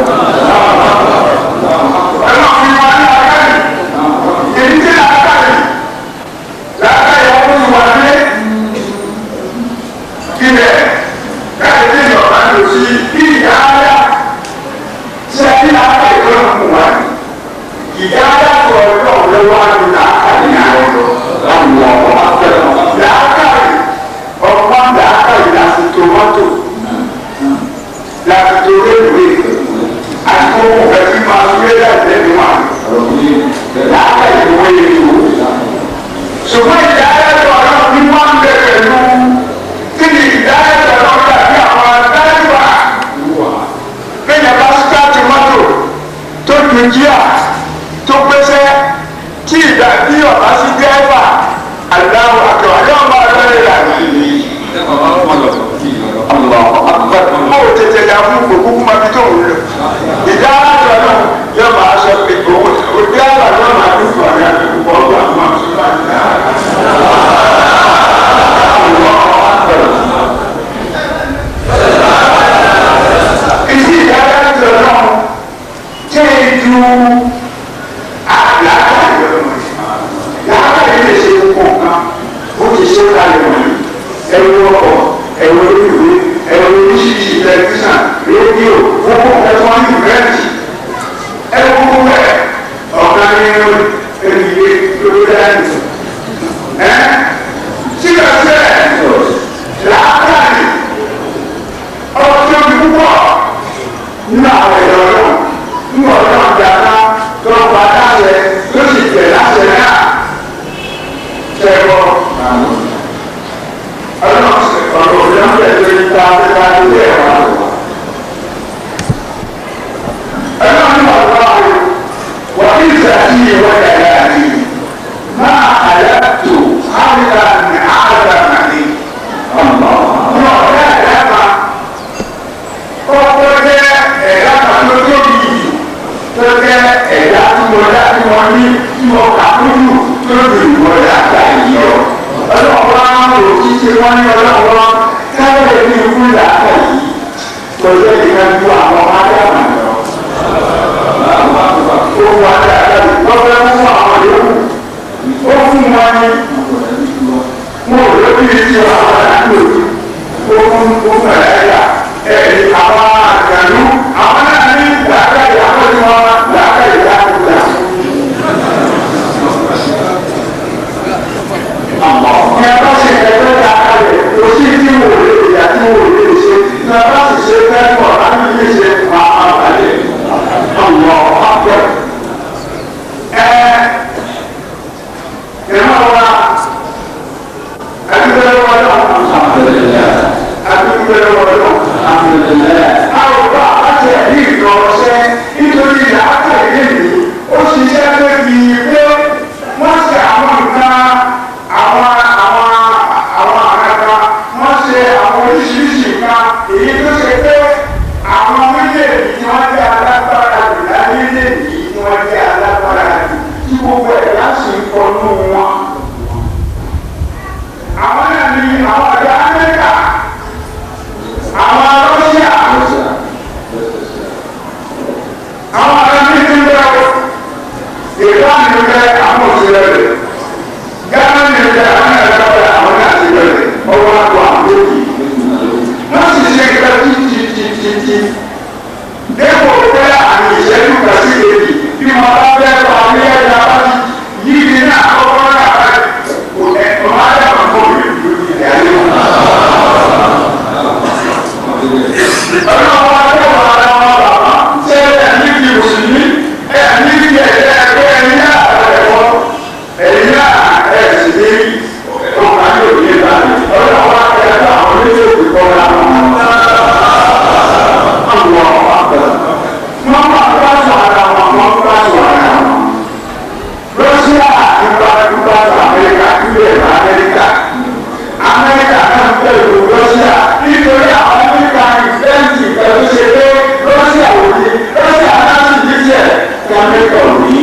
Ẹ̀rọ fi wá ní àkáyì. Èyí tí làákàyè làákàyè ọkùnrin wà ní ilẹ̀ káyọ̀ ní ìjọba lò sí ìdáyà ṣe ní làákàyè tó ń kù wá ní. Ìdáyà tó ọjọ́ lọ́wọ́ á ní làákàyè náà lọ. Làákàyè ọ̀pá làákàyè láti tomato láti tó rédíò àti owó ẹbí máa ń gbé láti lẹ́nu wà. Làákàyè ló wáyé tó. Ṣùgbọ́n ìdáyà tó ọlọ́run ní wọ́n ń bẹ pẹ̀lú kí ni ìdáyà tó ọlọ́run dàbí àwọn adájúwà. Bẹ́ẹ̀ni bá sítáàtì mọ́tò tó ju jíà tó gbéṣẹ́ tí ìgbà bí ọ̀bá sí dẹ́fà aláwọ̀ àkẹwà yóò máa lọ́rẹ̀ rà ní. Mo ò tètè yà fún gbogbo kúmọ bí tó ń lò. Ìdá alájọ náà yóò máa sọ pé òun òbí àgbà yóò máa dún fún ọ̀rẹ́ àdúgbò ọgbà máa sọ láti náà. Ìdí ìdá alájọ náà jẹ́ ìdú àlàáfíà làákàyè lè ṣe gbogbo nǹkan ó ti ṣe kalẹ̀ wọ̀nyí ẹ̀rọ ọkọ̀ ẹ̀rọ ìwé ẹ̀rọ oríṣiríṣi tẹlifíṣàn rédíò gbogbo nǹkan tí wọ́n ní ìrẹ́ǹtì ẹ̀rọ gbogbo ẹ̀ ọ̀gá ní ẹ̀rọ lórí dání ẹ̀ síbẹ̀síbẹ̀ làákàyè ọ̀rọ̀ tí ó di púpọ̀ nínú àwọn ẹ̀rọ náà nínú ọ̀rọ̀ náà dáná tó ń pa láṣẹ tó sì tẹ̀ láṣẹ náà tẹ̀wọ́ ọlọ́run ọ̀rọ̀ òfin tẹ̀lé ta ta ilé ẹ̀rọ ọlọ́run ọ̀rọ̀ ayò wà ní ìsàtì ìwọ yàrá ni máa àyàtò àwìlà ní àgbà nàní ní ọ̀rẹ́ ẹ̀dá kan ọkọ̀ jẹ́ ẹ̀dá kan tó tóbi yìí tó jẹ́ ẹ̀dá tí mo dá tí mo ní tí mo kà kúrú tó lè wọ láta yìí ọ. Ọlọ́wọ́ á rò ṣíṣe wọ́n ní ọlọ́wọ́ káyọ̀ ní ikú làákà yìí kò jẹ́ ìkan ju àwọn ádámà lọ. Ó wà dáadáa wọ́n fẹ́ mú àwọn yòókù. Ó fún wọn ní mo rò lóbi tí àwọn àdúgbò ó fún ó fún ẹ̀yà ẹ̀rí àwọn àgbàlú àwọn náà ní làákà yìí àwọn tí wọ́n làákà yìí lákòókò. Ní a bá ṣe ẹgbẹ́ ta kalẹ̀, kò sí tí wò lè yà tí wò lè ṣe. Ní a bá sì ṣe fẹ́ pọ̀ láti lè ṣe máa máa balẹ̀. Ọ̀nà ọ̀pẹ. Ẹ ìran wa, ẹdúgbẹ́ lọ́wọ́ náà. Ẹdúgbẹ́ lọ́wọ́ náà. A ò bá àti ẹ̀rí ìtọ́sẹ́ nítorí làákàyè mi, ó ṣiṣẹ́ débi pé wọ́n ṣe àwọn nǹkan àwọn àwọn àwọn àràkà wọ́n ṣe àwọn oríṣiríṣi nǹkan èyí tó ṣe pé àwọn orílẹ̀-èdè tí wọ́n jẹ́ alágbára jù láyé yìí tí wọ́n jẹ́ alágbára jù tí gbogbo ẹ̀dá sì ń kọnú wọn. Àwọn náà ní àwọn ọ̀dọ́ Amẹ́ríkà, àwọn Rọ́ṣíà, àwọn ará méjì ń bẹ ìlànà ń bẹ àwọn òṣèré rẹ̀. Ghana ní ìgbà àwọn ẹ̀rọ àwọn náà ti bẹ̀rẹ̀ ọwọ́ àgọ́ àwọn méjì. Wọ́n sì ṣe ìgbà títí. Dépò pé àmì ìṣẹ́jú kan sí kejì bí wọ́n bá fẹ́ lọ ní ẹ̀yà bá ti yí ní náà kọ́kọ́ náà bá kò ẹ̀ ọmọ àdàmà kò rí ìlú ìyá yẹn. Ọlọ́run wa tẹ̀wọ̀ ara wọn bàbá ṣé ẹ̀ ní ti mùsùlùmí ẹ̀ ní ti ẹ̀jẹ̀ ẹgbẹ́ ẹ̀yìn náà ẹ̀wọ̀ ẹ̀yìn náà ẹ̀ sì ní ọkàn yóò ní ìbàdí. Ọlọ́run wa tẹ̀wọ̀ àwọn méjèèjì kọ́ ra wọn. Wọ́n máa bá sọ ara wọn, wọ́n bá sọ ara wọn. Rọ́ṣíà nípa nípa Amẹ́ríkà nílẹ̀ Amẹ́ríkà. Amẹ́ríkà náà bẹ̀rù Rọ́ṣíà nítorí àwọn Amẹ́ríkà ìfẹ́ǹtì pẹ̀lú ṣe pé Rọ́ṣíà ò ní Rọ́ṣíà náà sì ní tiẹ̀ kí Amẹ́ríkà ò ní.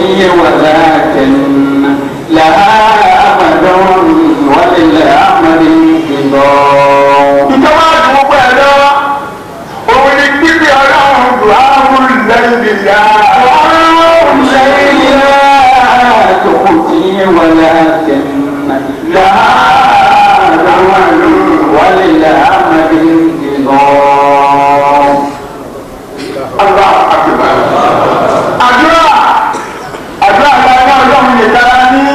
تخفي ولكن لها أمد وللأمر انقضاء. Ìjọba àdúgbò ẹ̀ lọ, òun ni pípé ọlọ́run dùn lẹ́yìn ìyá. الليل لا تخفي ولكن لها أمد وللأمر انقضاء. Allah akbar. Àdúrà àdúrà lára ọlọ́run nìkan ní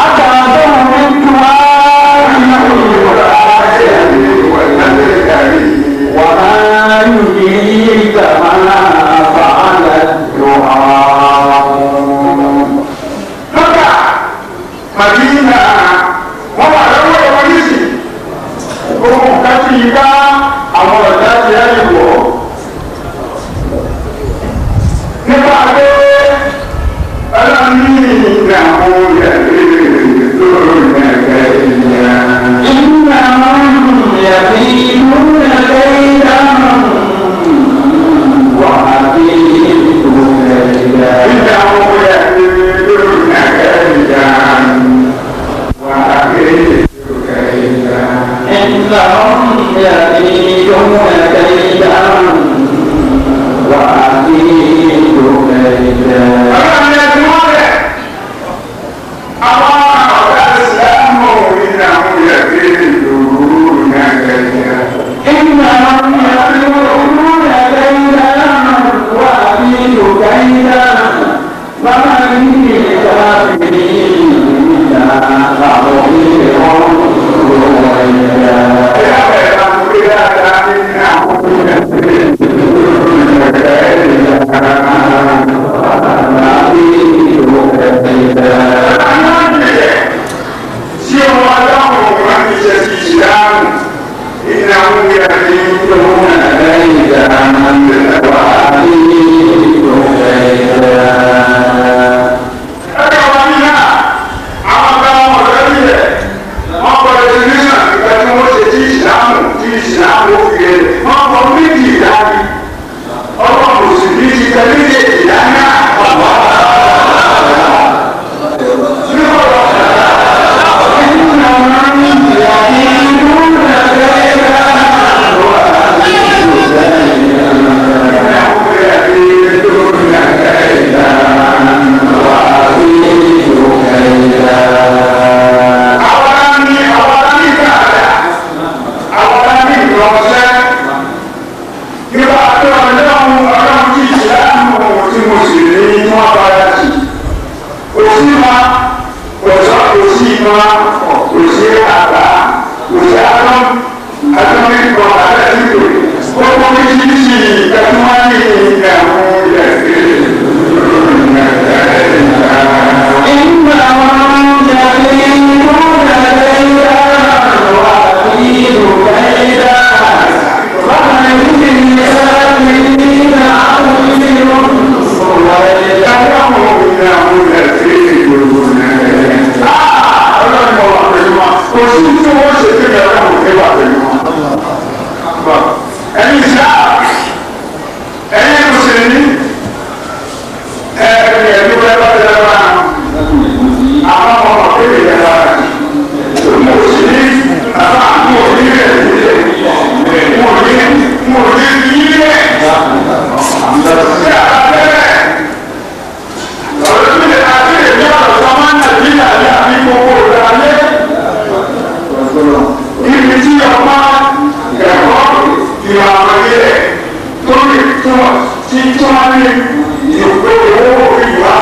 أتعبه من دعاء وما يدريك ما فعل الدعاء. Mọ́kà Màdínà wọ́n wà lọ́wọ́ ẹ̀wọ̀n nísì. Ohun kan ti yí ká àwọn ọ̀dà ti ráyè wọ̀. Nípa pé ọlọ́run ní ìdààmú rẹ̀ lórí ẹ̀rẹ́ ìyá. إنهم يكيدون كيدا وأكيد كيدا. Ìdààmú rẹ̀ lórí ẹ̀rẹ́ ìyá. Wà á kéde ìyá. إنهم يكيدون كيدا وأكيد كيدا. Ọlọ́run ẹ̀ tí wọ́n rẹ̀. Àwọn ọ̀gá ìsìlámù ìdààmú rẹ̀ lórí ẹ̀rẹ́ ìyá. إنهم يكيدون كيدا وأكيد كيدا وما للكافرين خبير رويدا. وأكيد كيدا. كيدا وأكيد كيدا. إنهم يكيدون كيدا وأكيد كيدا وما للكافرين عظيم رويدا. Ẹ̀yin sáà, ẹ̀yin mùsùlùmí, ẹ̀yin ẹ̀dúgbẹ́ bá ti lọ́wọ́ àwọn ọmọ kéde yẹn lára. Mo sì ní bàbá mo ní rẹ̀ mo ní mo ní yí rẹ̀. Ṣé àbá bẹ́rẹ̀? Ọ̀rọ̀ mi àti èmi ọ̀rọ̀ sọ́mọ́ Nàìjíríà ní àbí gbogbo ìdálé. Ibi tí ọmọ ẹ̀kọ́ ìwà àmọ̀lé rẹ̀ tó ní tí wọ́n tí wọ́n ní ìpè owó ìwà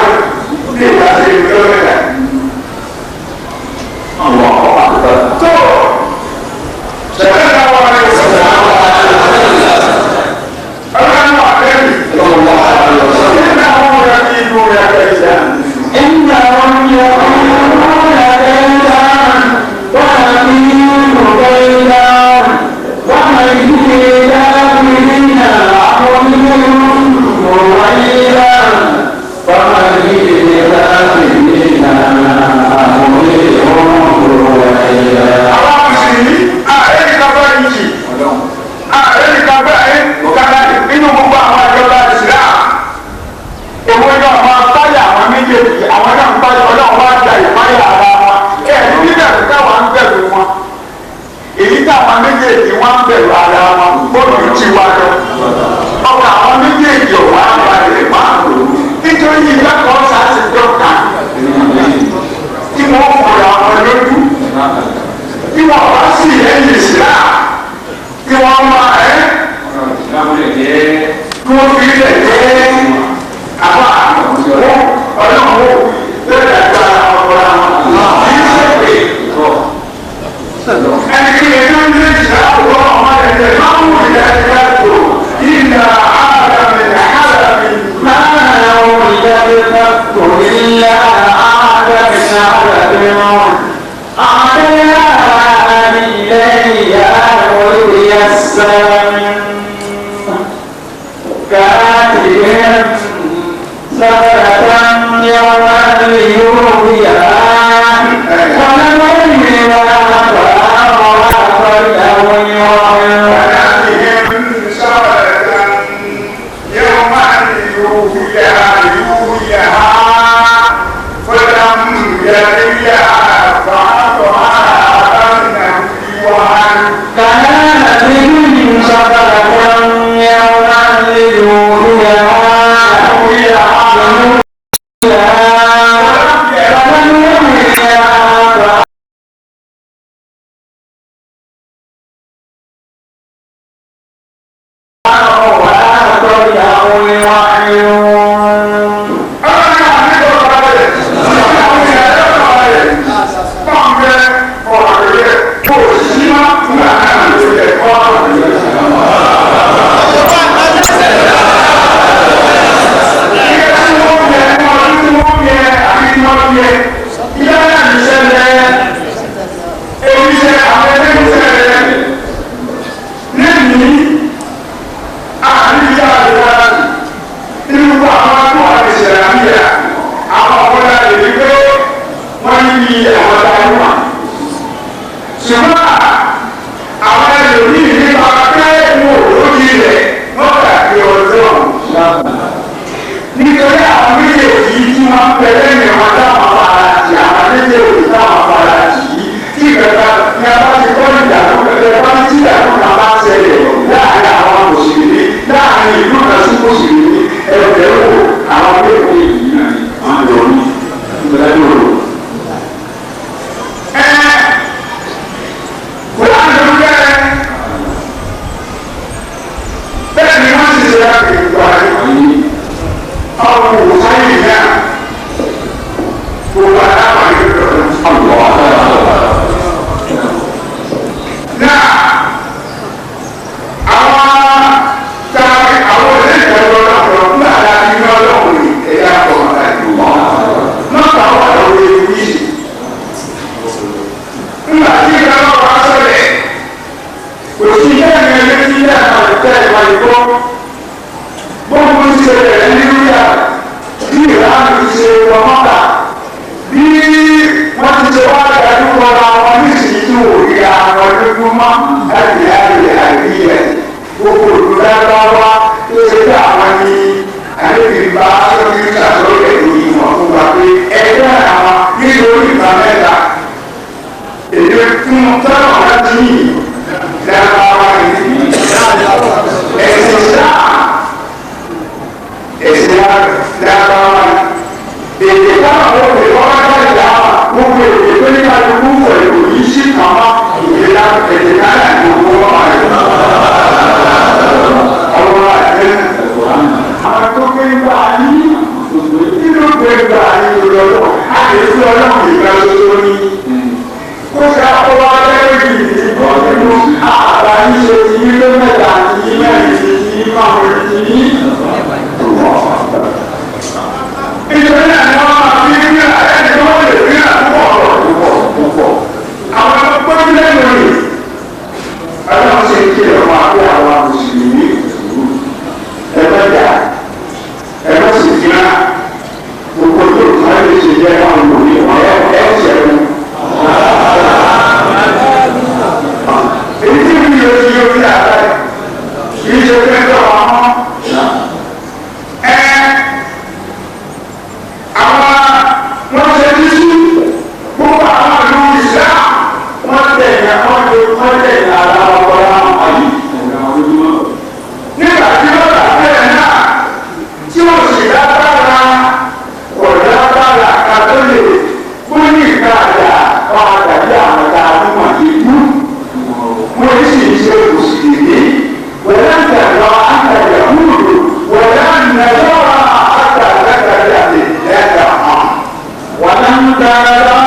ní ìgbà tí ìlú rẹ̀. Tó ṣẹlẹ̀ náà wà ní ìṣẹ̀lẹ̀ ọlọ́run wà lẹ́yìn. Nínú àwọn ọmọ rẹ̀ ní ìlú rẹ̀ kẹ̀kẹ́. إنهم يقولون كيدا وأكيد كيدا وما للكافرين عظيم رويدا. ní ìgbà kan sáà dọ́kà tí wọ́n fọ̀rọ̀ àwọn lójú tí wọ́n bá sì lẹ́yìn ìsìlá tí wọ́n máa ẹ́ kí wọ́n fi lẹ̀ jẹ́ àbá wọ́n ọlọ́run ó lẹ́yìn àgbà ọ̀pọ̀lọpọ̀ àwọn kì í ṣe pé ẹni kí ni ló ń lé ìsìlá òwò ọmọ ẹ̀jẹ̀ máa ń wù ìyá ẹ̀jẹ̀ tó ìlà àdàmì àdàmì. ما ولدت إلا عاد كاتبهم سنة يوما ليوفيها ولم كاتبهم سنة يوما ليوفيها فلم يريها فأعطاها كآتهم سبلة يوما ليوفيها Nítorí àwọn méjèèjì tí wọ́n ń bẹ lẹ́yìn wọn táwọn fara tì àwọn méjèèjì táwọn fara tì í tí ìgbàgbà ní a bá ti kọ́ ìdààmú pẹ̀lú bá ti ìdààmú kan bá ṣẹlẹ̀ láàrin àwọn mùsùlùmí láàrin ìlú kan sí mùsùlùmí ẹgbẹ́ wò àwọn méjèèjì yìí náà ni wọ́n lò ní ìgbàlódé òru. Ẹ kùránì ló bẹ́ẹ̀ bẹ́ẹ̀ ni wọ́n sì ṣe láti gbà yìí ọmọ òsáyè náà gbogbo aláwọ̀ yóò lọ. Náà àwọn tàbí àwọn oníṣẹ́ ọlọ́pàá nígbà tá a ti ní ọlọ́run ní ẹ̀yà ọ̀gá ìlú. Mọ́tà wà lórí ewu yìí. Nígbà tí ìjọba wa sọ̀rọ̀ kò sí ilé ẹ̀mí ẹni tí ilé àtàlùkẹ́ ìwà ìgbọ́ gbogbo ti ṣe bẹ̀rẹ̀ ní Libya bí Iran ti ṣe wọ Mọ́kà bí wọ́n ti ṣe wá dájú kọ́ra wọn nísìnyí tí wò rí àwọn lójúmọ́ láti àyè àìríyẹ gbogbo olùdágbáwá tó ṣe pé àwọn ní àlébìbá lórí ìṣàtọ́lẹ̀ lórí wọn fún wa pé ẹgbẹ́ àwọn nítorí ìgbà mẹ́ta èdè fún tọ́lọ̀ láti yìí lágbáwá yìí ẹ̀sìn sáà ẹ̀sìn lágbára èdè táwọn òbí wọn bá jáde àwọn gbogbo èdè tó ní kálukú pẹ̀lú yìí sí kàmá ìlera èdè náà ní gbogbo wọn wà yìí. ọlọ́wọ́ àti àwọn tó gbé gbà yí nínú gbé gbà yí lọ́wọ́ àti ọlọ́run ìgbà ṣoṣo ní. kó ṣe àkọ́wá lẹ́yìn ìdìbò nínú àbá yín ṣe ti yín lé mẹ́ta àti yín mẹ́rin ti yín márùn-ún ti yín. Nítorí náà ni wọ́n máa fi rí ẹni tó lè rí àpúpọ̀ púpọ̀ púpọ̀. Àwọn ọgbọ́n lẹ́nu rẹ̀ ọlọ́run sì ترى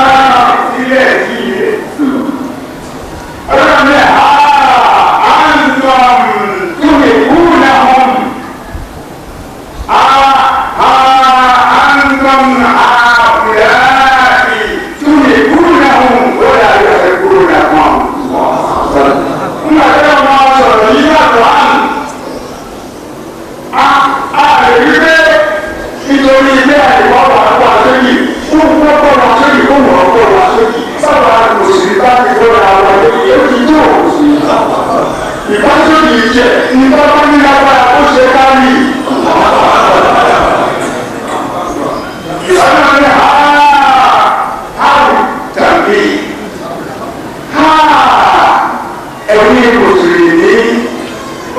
Ilé ilé. Ọlọ́run ní ha antum tuhibbunahum. Ha ha antum haula'i tuhibbunahum wa la yuhibbunakum. Nígbà tí wọ́n máa sọ̀rọ̀ yìí àtọ̀ àná. A lè rí pé nítorí ilé àìkọ́ wà wà sóyè fún kọ́kọ́ wà sóyè fún ọkọ̀ wà sóyè sábà mùsùlùmí bá ti kọ́ ra wà lóyè ó ti tó ìbásóyè jẹ ní bábá ní lágbára ó ṣe kárí. Ìsọ̀nà ni ha ha tàbí ha ẹ̀yin mùsùlùmí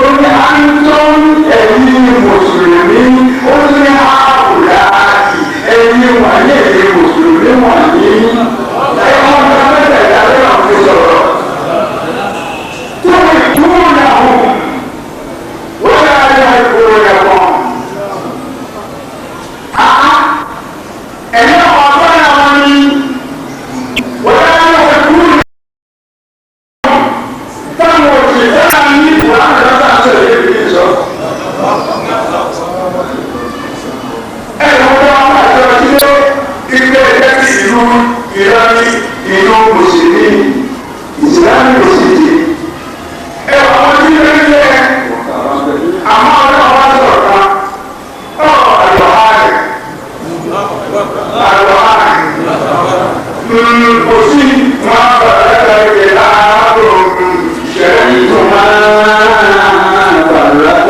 ó ní àńtọ́n ẹ̀yin mùsùlùmí ó ní àwùláàdì ẹ̀yin wọ̀nyí ẹ̀yin mùsùlùmí wọ̀nyí ẹ̀yin ọ̀gá mẹ́tẹ̀ẹ̀ta ló ń fi sọ̀rọ̀ tó ìkúrò hùn wọ́n yà á yà ìkúrò yà wọ́n. Ẹ̀yin ọ̀gá náà wọ́n ní wọ́n yà á yà ìkúrò táwọn òṣìṣẹ́ náà ní ìwà àgbàgbà sọ̀rọ̀ èyí ní sọ. Ẹ lọ bá wọn àjọ sílé ilé ẹgbẹ́ ti ìlú Ìlọrin ìlú Mùsùlùmí Ìsìlámù Mùsùlùmí. Ẹ wà wọn sí ilé ilé àmọ́ ọ̀rẹ́ wọn sọ̀rọ̀ kan. Ọ̀ àlọ́ àrẹ̀ àlọ́ àrẹ̀ kò sí máa bàrẹ̀ lẹ́yìn láàárọ̀ ṣẹ́yìn tó ما فرقنا